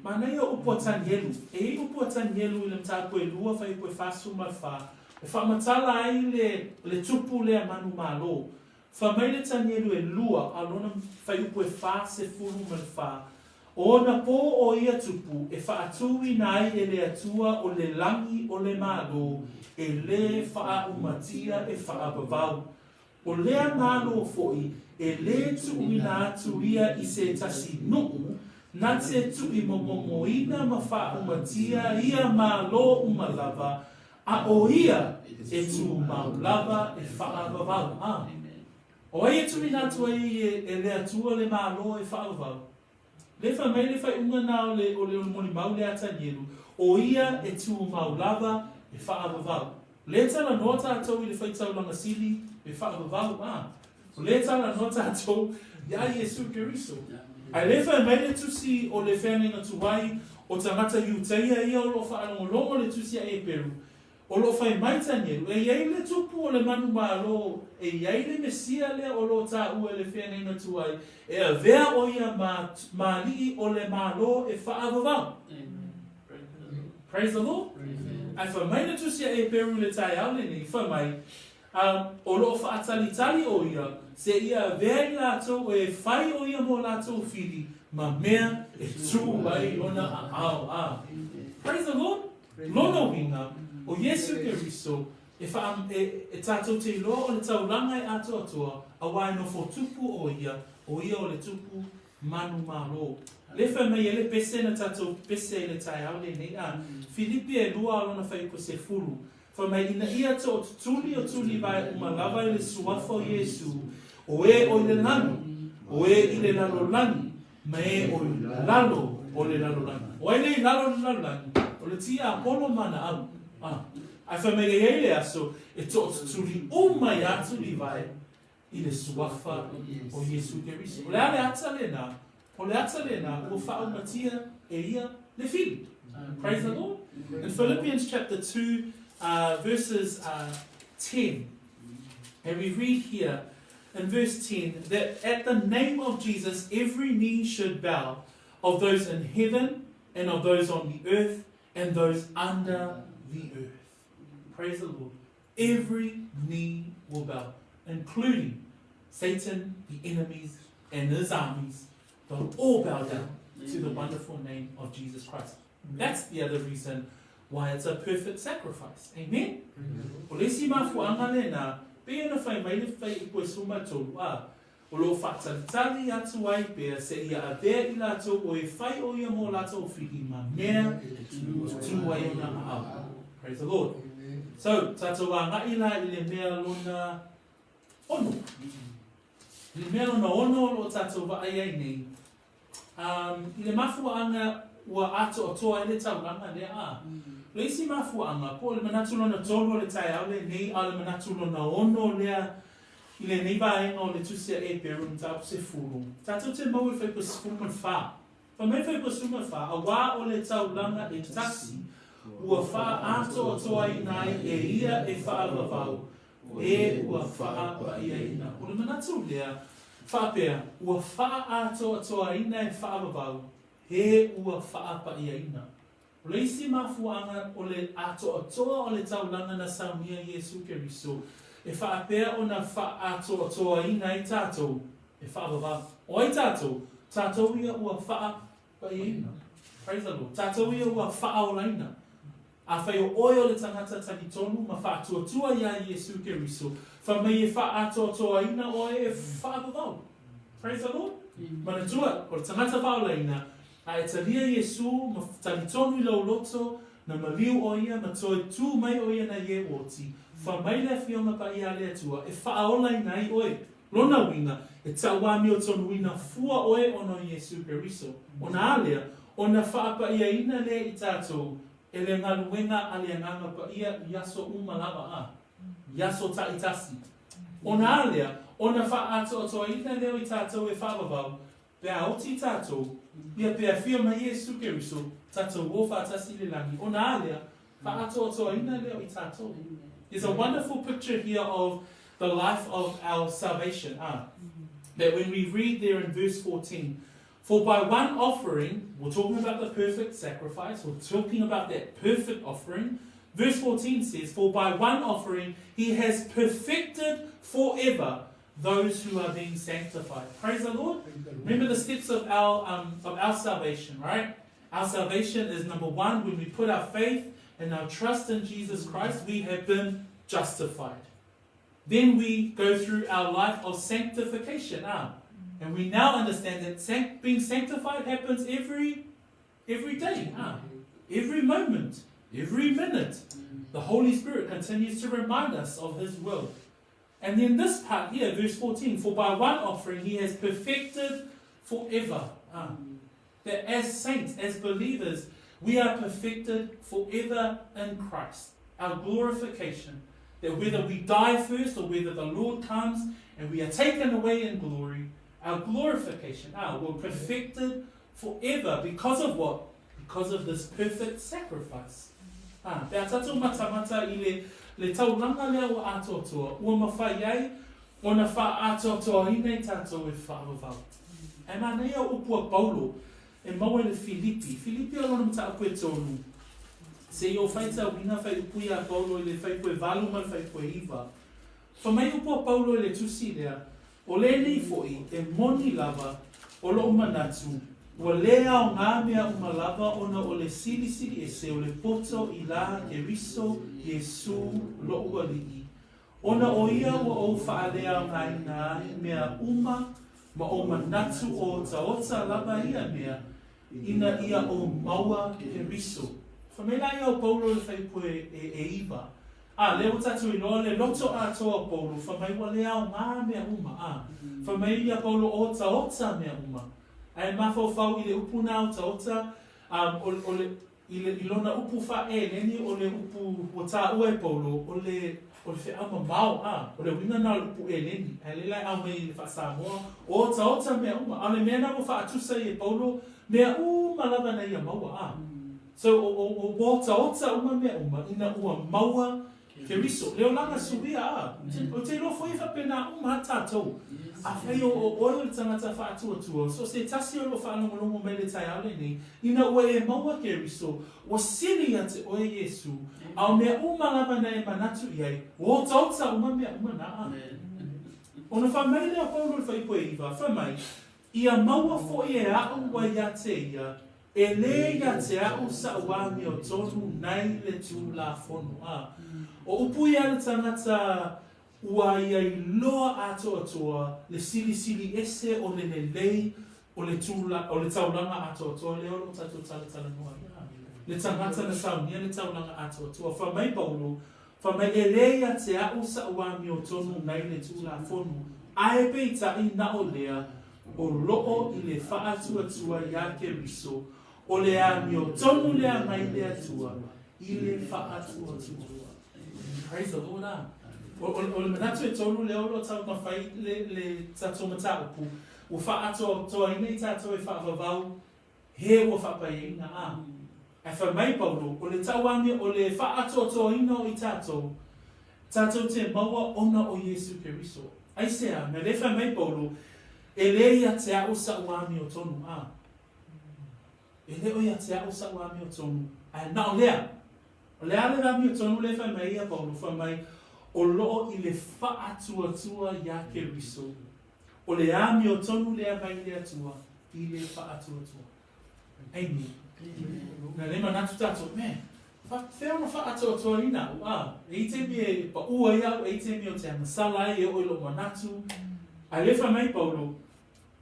Manaia upu a Tanielu. E i ai upu a Tanielu i le mataupu e lua fuaiupu e 44, e faamatala ai le le tupu lea manumalo. Fai mai le Tanielu e lua a lona fuaiupu e 44, O ona pō o ia tupu e faatūina ai e le Atua o le lagi o le Malo e lē faaaumatia e faavavau. O lea Malo foi e lē tuuina atu ia i se tasi nuu, na te tuimomomoina ma faaumatia ia Malo uma lava, a o ia e tumau lava e faavavau. A o ai e tuuina atu ai e le Atua le Malo e faavavau? Le fai mai le faaiuga na o le o le molimau lea a Tanielu, o ia e tumau lava e faavavau. Le talanoa tatou i le faitaulaga sili e faavavau, a o le talanoa tatou iā Iesu Keriso. Ae le fai mai le tusi o le feagaiga tuai o tagata Iutaia ia o lo o faalogologo le tusi a Eperu, O lo o fai mai Tanielu, e i ai le tupu o le manumalo, e i ai le Mesia lea o lo o taua e le feagaiga tuai, e avea o ia ma, ma alii o le Malo e faaavavau. Praise the Lord. Ae fai mai le tusi a Eperu i le taeao lenei, fai mai, um, o lo o faatalitali o ia, se ia avea i latou e fai o ia mo latou fili, ma mea e tū ai ona aao. Ah. Praise the Lord. Lona uiga, o Iesu Keriso, e wha, e, e tātou te iloa o le taulaga e atoatoa, auā e nofo tupu o ia, o ia o le tupu manu malo. Le fai mai e le pese na tātou pese i le taeao lenei, a, Filipi e lua a lona fuaiupu 10, fai mai ina ia tootutuli o tulivae uma lava i le suafa o Iesu, o e o i le lani, o e i le lalolagi, Ma e o i lalo o le lalolagi. O ai le i lalo o le lalolagi? O le tiapolo ma ana au. A. Ae fai mai e i ai le aso e tootutuli uma iā Tulivae i le suafa o Iesu Keriso. O le a le ata lenā? O le ata lenā ua faaumatia e ia le fili. Praise the Lord. In Philippians chapter 2, verses 10, and we read here in verse 10 that at the name of Jesus every knee should bow, of those in heaven and of those on the earth and those under the earth. Praise the Lord. Every knee will bow, including Satan, the enemies, and his armies. They'll all bow down to the wonderful name of Jesus Christ. That's the other reason why it's a perfect sacrifice. Amen? O le isi mafuaaga lenā, pei ona fai mai le fuaiupu e 13, ā, o lo o faatalitali atu ai pea seia avea i latou o e fai o ia mō latou whiri ma mea e tū ai ona aao. Praise the Lord. So, tatou agai la i le mea lona ono. I le mea lona ono o lo o tatou vaai ai nei, um, i le mafuaaga ua atoatoa ai le taulaga lea, a. O le isi mafuaaga, po o le manatu lona tolu o le taeao lenei, a o le manatu lona ono lea i lenei vaega o le Tusi a Eperu mataupu 10, tatou te maua i le fuaiupu 14. Fai mai le fuaiupu 14, Auā o le taulaga e tasi ua faaatoatoaina ai e ia e faavavau e ua faapaiaina. O le manatu lea, faapea, ua faaatoatoaina e faavavau e ua faapaiaina. O le isi mafuaaga o le atoatoa o le taulaga na saunia Iesu Keriso e faapea ona faaatoatoaina ai tatou e faavavau. O ai tatou? Tatou ia ua faapaiaina. Praise the Lord. Tatou ia ua faaolaina. Afai o oe o le tagata talitonu ma faatuatua iā Iesu Keriso, fai mai e faaatoatoaina oe e faavavau. Praise the Lord. Manatua, o le tagata faaolaina, A e talia Iesū ma talitonu i lou loto, na maliu ʻo ia ma toe tū mai ʻo ia na ie oti, fa mai le Afioga Paia a le Atua e faaolaina ai ʻoe. Lona uiga, e tauamiotonuina fua ʻoe ona o Iesū Keriso. Ona a lea, ona faapaʻiaina lea i tatou e le galuega a le Agaga Paia i aso uma lava a, i aso taitasi. Ona a lea, ona faaatoatoaina lea o i tatou e faavavau, Pe a oti tatou, ia pe afio mai Iesu Keriso, tatou o faatasi i le lagi, ona a lea, faaatoatoaina lea o i tatou. There's a wonderful picture here of the life of our salvation, ah, that when we read there in verse 14, For by one offering, we're talking about the perfect sacrifice, we're talking about that perfect offering. Verse 14 says, For by one offering he has perfected forever those who are being sanctified. Praise the Lord. Remember the steps of our, um, of our salvation, right? Our salvation is number one, when we put our faith and our trust in Jesus Christ, we have been justified. Then we go through our life of sanctification. Ah, and we now understand that sanct- being sanctified happens every, every day. Ah, every moment, every minute. The Holy Spirit continues to remind us of His will. And then this part here, verse 14, for by one offering he has perfected forever. Ah, that as saints, as believers, we are perfected forever in Christ. Our glorification. That whether we die first or whether the Lord comes and we are taken away in glory, our glorification, ah, we're perfected forever because of what? Because of this perfect sacrifice. Ā, pe a tatou matamata i le, le taulanga lea ua atoatoa, ua mawhai ai ona whaatoatoaina i tatou e whaavavau. Ae manaia o upu a Paulo e maua i le Filipi. Filipi o lona mataupu e tonu. Se i o faitauina whaiupu iā Paulo i le fuaiupu e valu ma le fuaiupu e iva. Fai mai upu a Paulo i le tusi lea, O lenei foi, e moni lava, o loʻu manatu, ua lē aogā mea uma lava ona o le silisili ese o le poto i lā Keriso Iesū loʻu Aliʻi, ona ʻo ia ua ou faaleaogaina ai mea uma ma o manatu otaota lava ia mea, ina ia ou maua Keriso. Fai mai la ia o Paulo i le fuaiupu e iva, A, lea ua tatou iloa le loto atoa o Paulo, fai mai ua le aogā mea uma, a. Fai mai ia Paulo otaota mea uma. Ae mafaufau i le upu na otaota, a, o, o le, i le, i lona upu faa-Eleni o le upu ua taua e Paulo, o le, o le feau mamao, a, o le uiga na o le upu Eleni, ae lea la e aumai i le faa-Samoa, otaota mea uma. A o le mea na ua faatusa ai e Paulo, mea uma lava na ia maua, a. So, o, o, o otaota uma mea uma, ina ua maua Keriso. Le olaga suia, a. O te iloa foi e faapena uma a tatou. Afai o, o oe o le tagata faatuatua, so o se tasi o lo o faalogologo mai i le taeao lenei, ina ua e maua Keriso, ua sili ia te oe Iesu, a o mea uma lava na e manatu i ai, ua otaota uma mea uma na, a. Ona fai mai lea o Paulo i le fuaiupu e iva, fai mai, Ia maua foi e aʻu ua ia te ia, E lē ia te aʻu saʻu amiotonu nai le Tulafono. A o upu ia le tagata ua ia iloa atoatoa le silisili ese o le lelei o le tula, o le taulaga atoatoa lea o lo o tatou talatalanoa ai. A le tagata na saunia le taulaga atoatoa. Fai mai Paulo, fai mai, E lē ia te aʻu saʻu amiotonu nai le Tulafono. Ae peitai na o lea, o loo i le faatuatua iā Keriso, o le amiotonu lea mai le Atua i le faatuatua. Praise the Lord, ah. O le manatu e tolu lea o lo o taumafai le tatou mataupu, ua faaatoatoaina i tatou e faavavau he ua faapaiaina, ah. Ae fai mai Paulo, o le tauamio, o le faaatoatoaina o i tatou, tatou te maua ona o Iesu Keriso. Aisea? Mea lea fai mai Paulo, e le ia te a'u sa'u amiotonu, ah. E le o ia te a'u sa'u amiotonu, ae na o lea. O le a le amiotonu lea fai mai ia Paulo? Fai mai, o loo i le faatuatua iā Keriso. O le amiotonu lea mai le Atua i le faatuatua. Amen. Na le manatu tatou, man, faapefea ona faaatoatoaina au, a, e i taimi e paʻu ai au, e i taimi ou te agasala ai, e oo i lou manatu. Ae lea fai mai Paulo,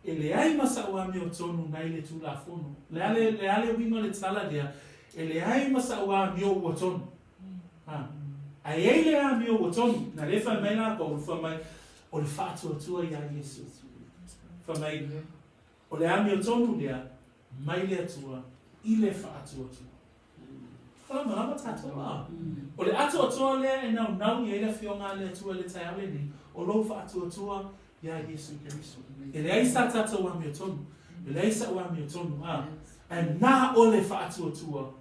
e leai ma sa'u amiotonu nai le Tulafono. Le a le, le a le uiga o le tala lea, e leai ma sa'u amio ua tonu. A, ae i ai le amio ua tonu. Na lea fai mai la Paulo, fai mai, o le faatuatua iā Iesu. Fai mai, o le amiotonu lea mai le Atua i le faatuatua. Malamalama tatou, a? O le atoatoa lea e naunau i ai le Afioga a le Atua i le taeao lenei, o lou faatuatua iā Iesu Keriso. E leai sa tatou amiotonu, e leai sa'u amiotonu, a, ae na o le faatuatua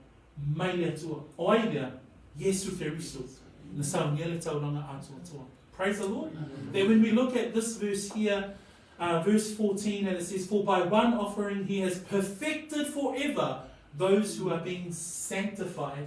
mai le Atua. O ai lea? Iesu Keriso, na saunia le taulaga atoatoa. Praise the Lord. That when we look at this verse here, verse 14, and it says, For by one offering he has perfected forever those who are being sanctified.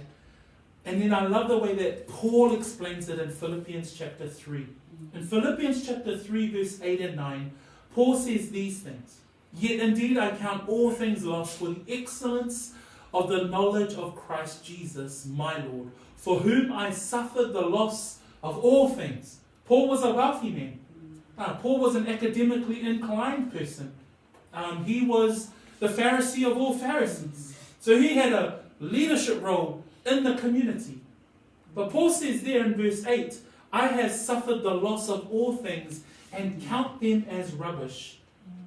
And then I love the way that Paul explains it in Philippians chapter 3. In Philippians chapter 3, verse 8 and 9, Paul says these things Yet indeed I count all things lost for the excellence of the knowledge of Christ Jesus, my Lord, for whom I suffered the loss of all things. Paul was a wealthy man. Paul was an academically inclined person. He was the Pharisee of all Pharisees. So he had a leadership role in the community. But Paul says there in verse 8, I have suffered the loss of all things and count them as rubbish.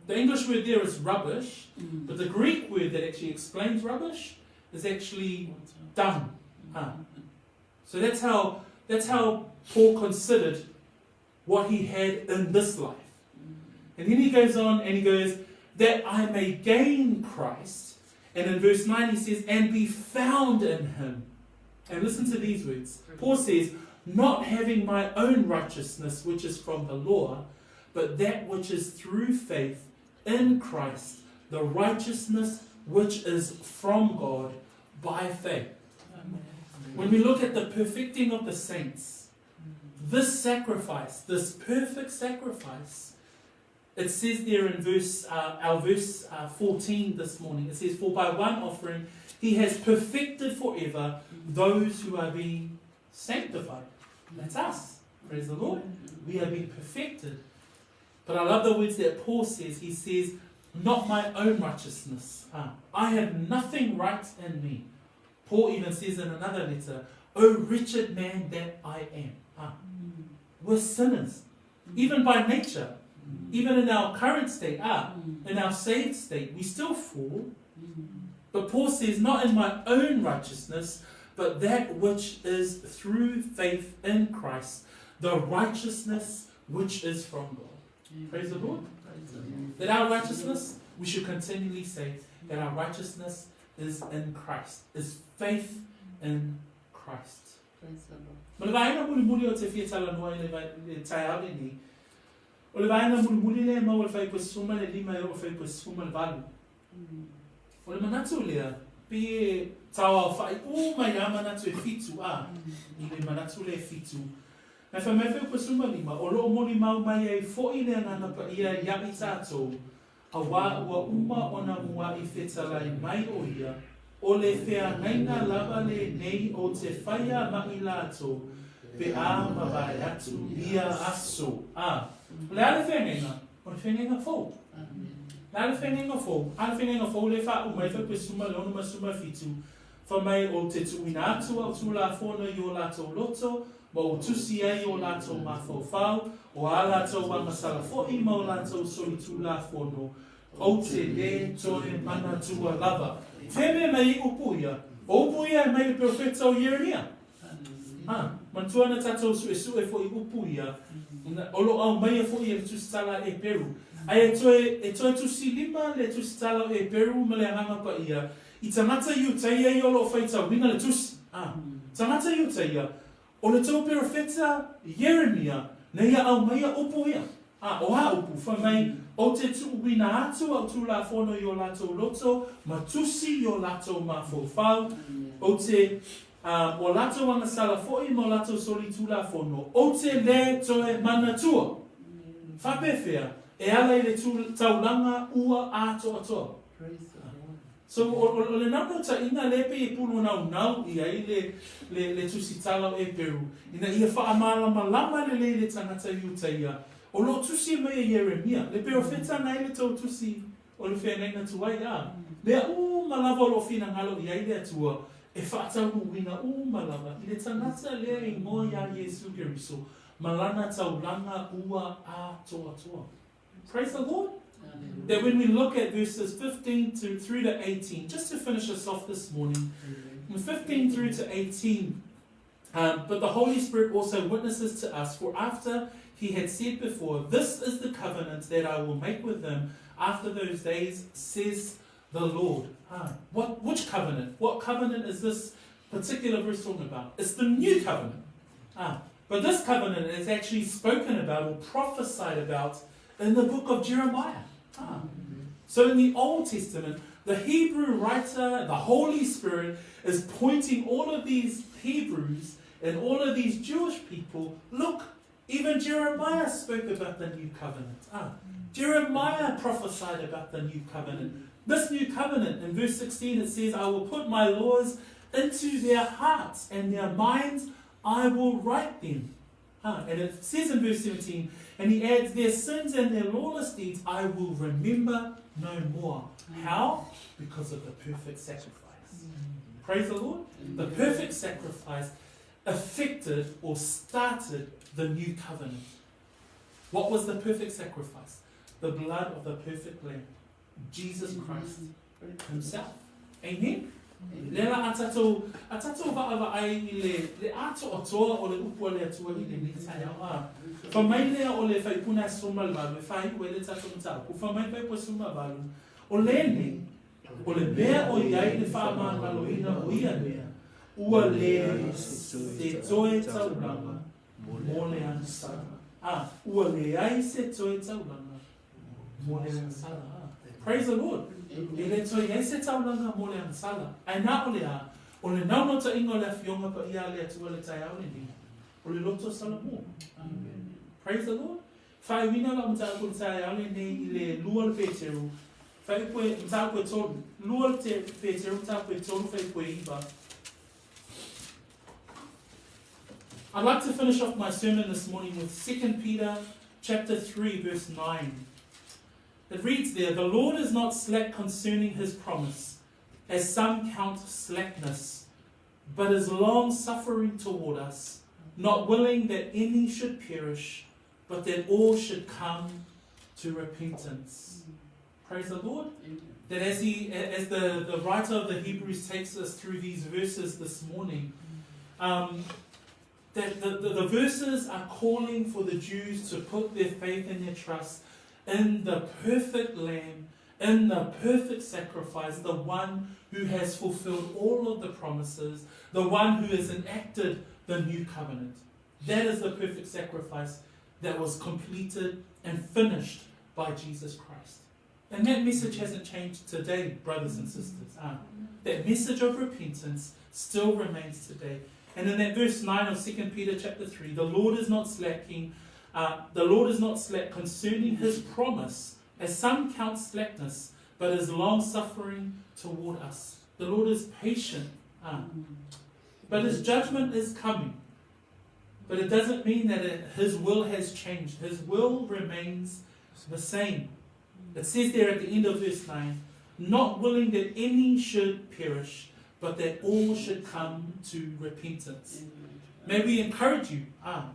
The English word there is rubbish, but the Greek word that actually explains rubbish is actually dung. Huh. So that's how Paul considered what he had in this life. And then he goes on and he goes, that I may gain Christ. And in verse 9 he says, and be found in him. And listen to these words. Paul says, not having my own righteousness, which is from the law, but that which is through faith in Christ, the righteousness which is from God by faith. Amen. When we look at the perfecting of the saints, this sacrifice, this perfect sacrifice, it says there in our verse 14 this morning, it says, For by one offering he has perfected forever those who are being sanctified. That's us. Praise the Lord. We are being perfected. But I love the words that Paul says. He says, not my own righteousness. I have nothing right in me. Paul even says in another letter, O wretched man that I am. We're sinners, even by nature. Even in our current state, in our saved state, we still fall. But Paul says, not in my own righteousness, but that which is through faith in Christ, the righteousness which is from God. Praise the Lord. That our righteousness, we should continually say that our righteousness is in Christ, is faith in Christ. Ma le vaega mulimuli ou te fia talanoa i le taeao lenei, o le vaega mulimuli lea e maua i le fuaiupu e 15 e oo i le fuaiupu e 18. O le manatu lea, pei e tauaofa'i uma i a manatu e fitu, a, i le manatu lea e fitu. Ae fai mai le fuaiupu e 15, o lo o molimau mai ai fo'i le Agaga Paia iā i tatou, auā ua uma ona mua'i fetalai mai o ia, o le feagaiga lava lenei o te faia ma'i latou pe a mavae atu ia aso. A, o le a le feagaiga? O le feagaiga fou. Le a le feagaiga fou? A le feagaiga fou lea e faauma ai fuaiupu e 16 ma 17, fai mai o te tuuina atu au Tulafono i o latou loto, Ma ua tusi ai o latou mafaufau, o ā latou agasala foi ma o latou solitulafono, ou te lē toe manatua lava. Feme mai upu ia, o upu ia e mai le perofeta o Ieremia. Ha, manatua na tatou suesue foi upu ia, o lo o aumaia foi e le Tusitala a Eperu. Ae e toe, e toe tusi lima le Tusitala o Eperu ma le Agaga Paia i tagata Iutaia ia o lo o faitauina le tusi. A, tagata Iutaia, o le tou perofeta Ieremia na ia aumaia upu ia. A, o a upu, fai mai, Ou te tuuina atu au Tulafono i o latou loto ma tusi i o latou mafaufau, ou te, a, o latou agasala foi ma o latou solitulafono, ou te lē toe manatua. Faapefea, e ala i le tu, taulaga ua atoatoa. So, o, o, o le naunautaiga lea pei e pulunaunau i ai le, le, le Tusitala o Eperu, ina ia faamalamalama lelei le tagata Iutaia, o lo o tusi mai e Ieremia, le perofeta na ai le tou tusi o le feagaiga tuai, a, mea uma lava o lo o finagalo i ai le Atua, e faataunuuina uma lava i le tagata lea e igoa iā Iesu Keriso ma lana taulaga ua atoatoa. Praise the Lord. That when we look at verses 15 to, through to 18, just to finish us off this morning, 15 through to 18, but the Holy Spirit also witnesses to us, for after he had said before, This is the covenant that I will make with them after those days, says the Lord. What, which covenant? What covenant is this particular verse talking about? It's the new covenant. But this covenant is actually spoken about or prophesied about in the book of Jeremiah. So in the Old Testament, the Hebrew writer, the Holy Spirit, is pointing all of these Hebrews and all of these Jewish people, look, even Jeremiah spoke about the new covenant. Jeremiah prophesied about the new covenant. This new covenant, in verse 16, it says, I will put my laws into their hearts and their minds I will write them. And it says in verse 17, and he adds, their sins and their lawless deeds I will remember no more. How? Because of the perfect sacrifice. Praise the Lord. The perfect sacrifice affected or started the new covenant. What was the perfect sacrifice? The blood of the perfect Lamb, Jesus Christ himself. Amen? Lea la a tatou, a tatou vaavaai i le, le atoatoa o le upu a le Atua i lenei taeao. A, fai mai lea o le Faipuna Aso 18 e faaiu ai le tatou mataupu, fai mai Faipu Aso 18, o lenei, o le mea o i ai le faamagaloina o ia mea, ua leai se toe taulaga mo le agasala. A, ua leai se toe taulaga mo le agasala. A, praise the Lord. E le toe i ai se taulaga mo le agasala. Ae na o le a, o le naunautaiga o le Afioga Paia a le Atua i le taeao lenei, o le loto salamo. Amen. Praise the Lord. Faaiuina lau mataupu i le taeao lenei i le lua o le Peteru, fuaiupu e, mataupu e tolu, lua o le Peteru, mataupu e tolu, fuaiupu e iva. I'd like to finish off my sermon this morning with 2 Peter chapter 3 verse 9. It reads there, The Lord is not slack concerning his promise, as some count slackness, but is long suffering toward us, not willing that any should perish, but that all should come to repentance. Praise the Lord. That as he, as the writer of the Hebrews takes us through these verses this morning, that the verses are calling for the Jews to put their faith and their trust in the perfect Lamb, in the perfect sacrifice, the one who has fulfilled all of the promises, the one who has enacted the new covenant. That is the perfect sacrifice that was completed and finished by Jesus Christ. And that message hasn't changed today, brothers and sisters. That message of repentance still remains today. And in that verse 9 of 2 Peter chapter 3, the Lord is not slacking, the Lord is not slack concerning his promise, as some count slackness, but is long-suffering toward us. The Lord is patient, but his judgment is coming. But it doesn't mean that his will has changed. His will remains the same. It says there at the end of verse 9, not willing that any should perish, but that all should come to repentance. May we encourage you,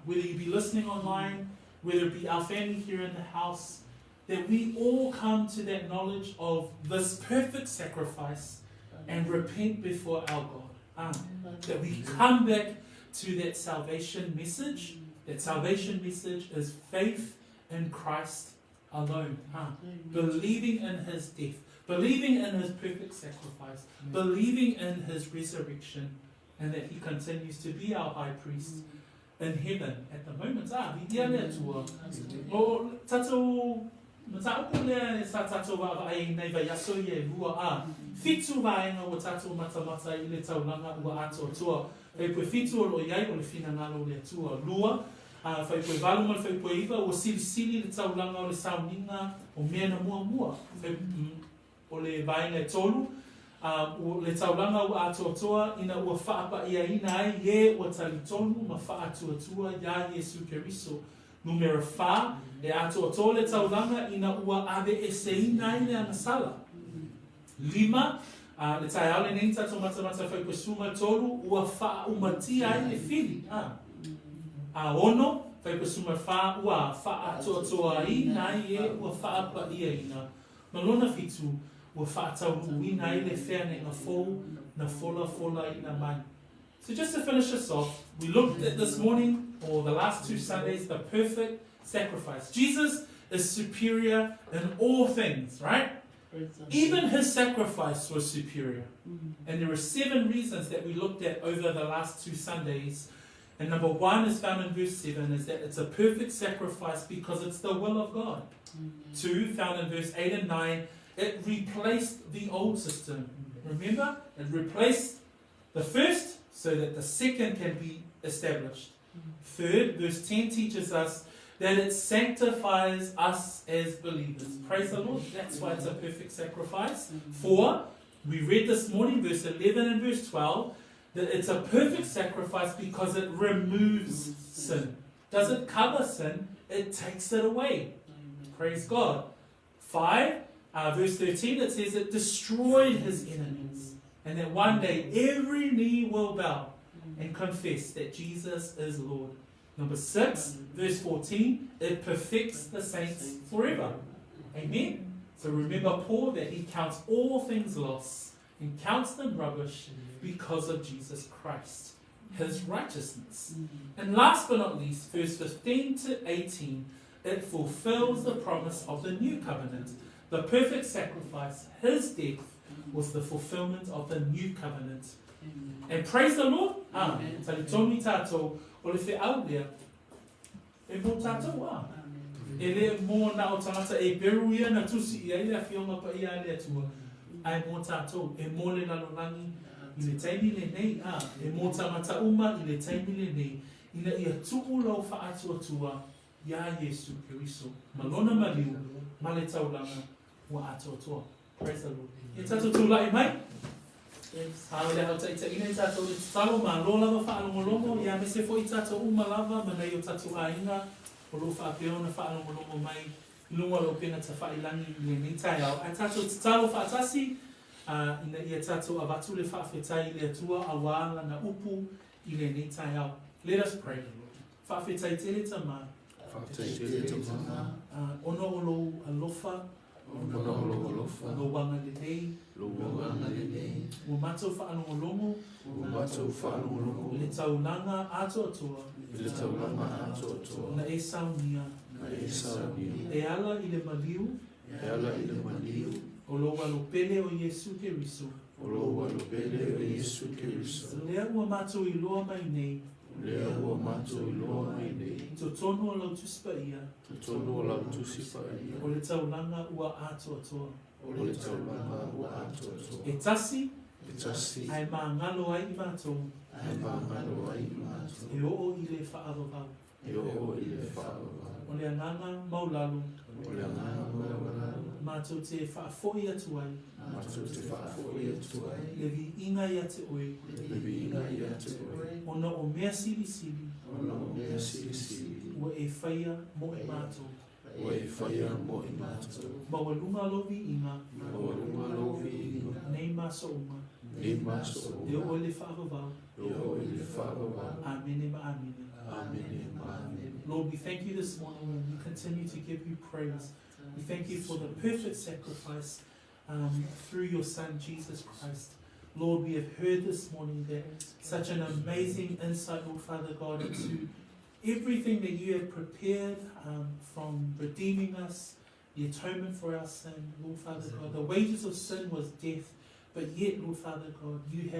whether you be listening online, whether it be our family here in the house, that we all come to that knowledge of this perfect sacrifice and repent before our God. That we come back to that salvation message. That salvation message is faith in Christ alone. Believing in his death, believing in his perfect sacrifice, believing in his resurrection, and that he continues to be our high priest in heaven at the moment. Viigia le Atua. O tatou mataupu lea sa tatou vaavaai ai nei vaiaso ia e lua, a fitu vaega ua tatou matamata i le taulaga ua atoatoa. Fuaiupu e fitu o lo o i ai o le finagalo o le Atua. Lua, a, fuaiupu e valu ma le fuaiupu e iva ua silisili le taulaga o le sauniga o mea na muamua. O le vaega e tolu, a, o le taulaga ua atoatoa ina ua faapaʻiaina ai e ua talitonu ma faatuatua iā Iesu Keriso. Numera fa, e atoatoa le taulaga ina ua aveeseina ai le agasala. Lima, a, le taeao lenei tatou matamata fuaiupu e 13, ua faaumatia ai le fili, a. A ono, fuaiupu e 14, ua faaatoatoaina ai e ua faapaʻiaina. Ma lona fitu, ua faataunuuina ai le feagaiga fou na folafolaina mai. So just to finish us off, we looked at this morning, or the last two Sundays, the perfect sacrifice. Jesus is superior in all things, right? Even his sacrifice was superior. And there are 7 reasons that we looked at over the last two Sundays. And number 1 is found in verse 7, is that it's a perfect sacrifice because it's the will of God. 2, found in verse 8 and 9, it replaced the old system. Remember? It replaced the first so that the second can be established. Third, verse 10 teaches us that it sanctifies us as believers. Praise the Lord. That's why it's a perfect sacrifice. 4, we read this morning, verse 11 and verse 12, that it's a perfect sacrifice because it removes sin. Doesn't cover sin, it takes it away. Praise God. 5, verse 13, it says it destroyed his enemies. And that one day every knee will bow and confess that Jesus is Lord. Number 6, verse 14, it perfects the saints forever. Amen? So remember Paul, that he counts all things loss and counts them rubbish because of Jesus Christ, his righteousness. And last but not least, verse 15 to 18, it fulfills the promise of the new covenant. The perfect sacrifice, his death, was the fulfillment of the new covenant. And praise the Lord. Talitonu tatou o le feau lea e mō tatou a. E le mō na o tagata e beru ia na tusi i ai le afioga paia a le Atua, ae mō tatou e mō le lalolagi i le taimi lenei, a e mō tagata uma i le taimi lenei, ina ia tuu lau faatuatua iā Iesu Keriso ma lona maliu ma le taulaga ua atoatoa. Praise the Lord. Ia tatou tulai mai. A o le a taitaina i tatou i le tatalo, malo lava faalogologo, ia aemaise foi tatou uma lava ma nai o tatou aiga o lo o faapea ona faalogologo mai i luga o le upega tafailagi i lenei taeao. Ae tatou tatalo faatasi, ina ia tatou avatu le faafetai i le Atua auā lana upu i lenei taeao. Let us pray. Faafetai tele Tama. Faafetai tele Tama. Ona o lou alofa. Ona o lou alofa. Lou agalelei. Lou agalelei. Ua matou faalogologo. Ua matou faalogologo. I le taulaga atoatoa. I le taulaga atoatoa. Na e saunia. Na e saunia. E ala i le maliu. E ala i le maliu. O lou alopele o Iesu Keriso. O lou alopele o Iesu Keriso. Lea ua matou iloa mai nei. Lea ua matou iloa mai nei. I totonu o lau Tusi Paia. Totonu o lau Tusi Paia. O le taulaga ua atoatoa. O le taulaga ua atoatoa. E tasi. E tasi. Ae magalo ai i matou. Ae magalo ai i matou. E oo i le faavavau. E oo i le faavavau. O le agaga maulalo. O le agaga maulalo. Matou te faafoi atu ai. Matou te faafoi atu ai. Le viiga ia te oe. Le viiga ia te oe. Ona o mea silisili. Ona o mea silisili. Ua e faia mo i matou. Ua e faia mo i matou. Maualuga lou viiga. Maualuga lou viiga. Nei ma aso uma. Nei ma aso E uma. oo i le faavavau. E oo i le faavavau. Amene ma amene. Amene ma amene. Lord, we thank you this morning and we continue to give you praise. We thank you for the perfect sacrifice through your Son, Jesus Christ. Lord, we have heard this morning that such an amazing insight, Lord Father God, into everything that you have prepared from redeeming us, the atonement for our sin, Lord Father God. The wages of sin was death, but yet, Lord Father God, you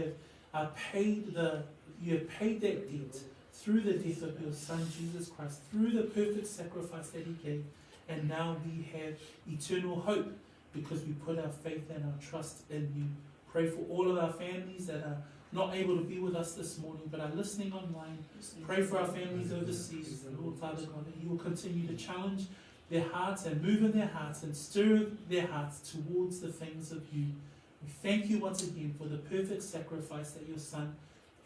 have paid the you have paid that debt through the death of your Son Jesus Christ, through the perfect sacrifice that He gave, and now we have eternal hope because we put our faith and our trust in you. Pray for all of our families that are not able to be with us this morning but are listening online. Pray for our families overseas, Lord Father God, that you will continue to challenge their hearts and move in their hearts and stir their hearts towards the things of you. We thank you once again for the perfect sacrifice that your Son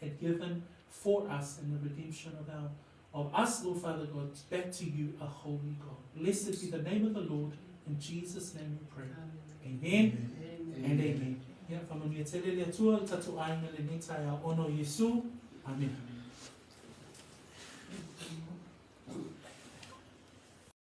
had given for us in the redemption of our of us, Lord Father God, back to you, a holy God. Blessed be the name of the Lord. In Jesus' name we pray. Amen and amen. Ia, faamanuia tele le Atua i le tatou aiga i lenei taeao ona o Iesu. Amene.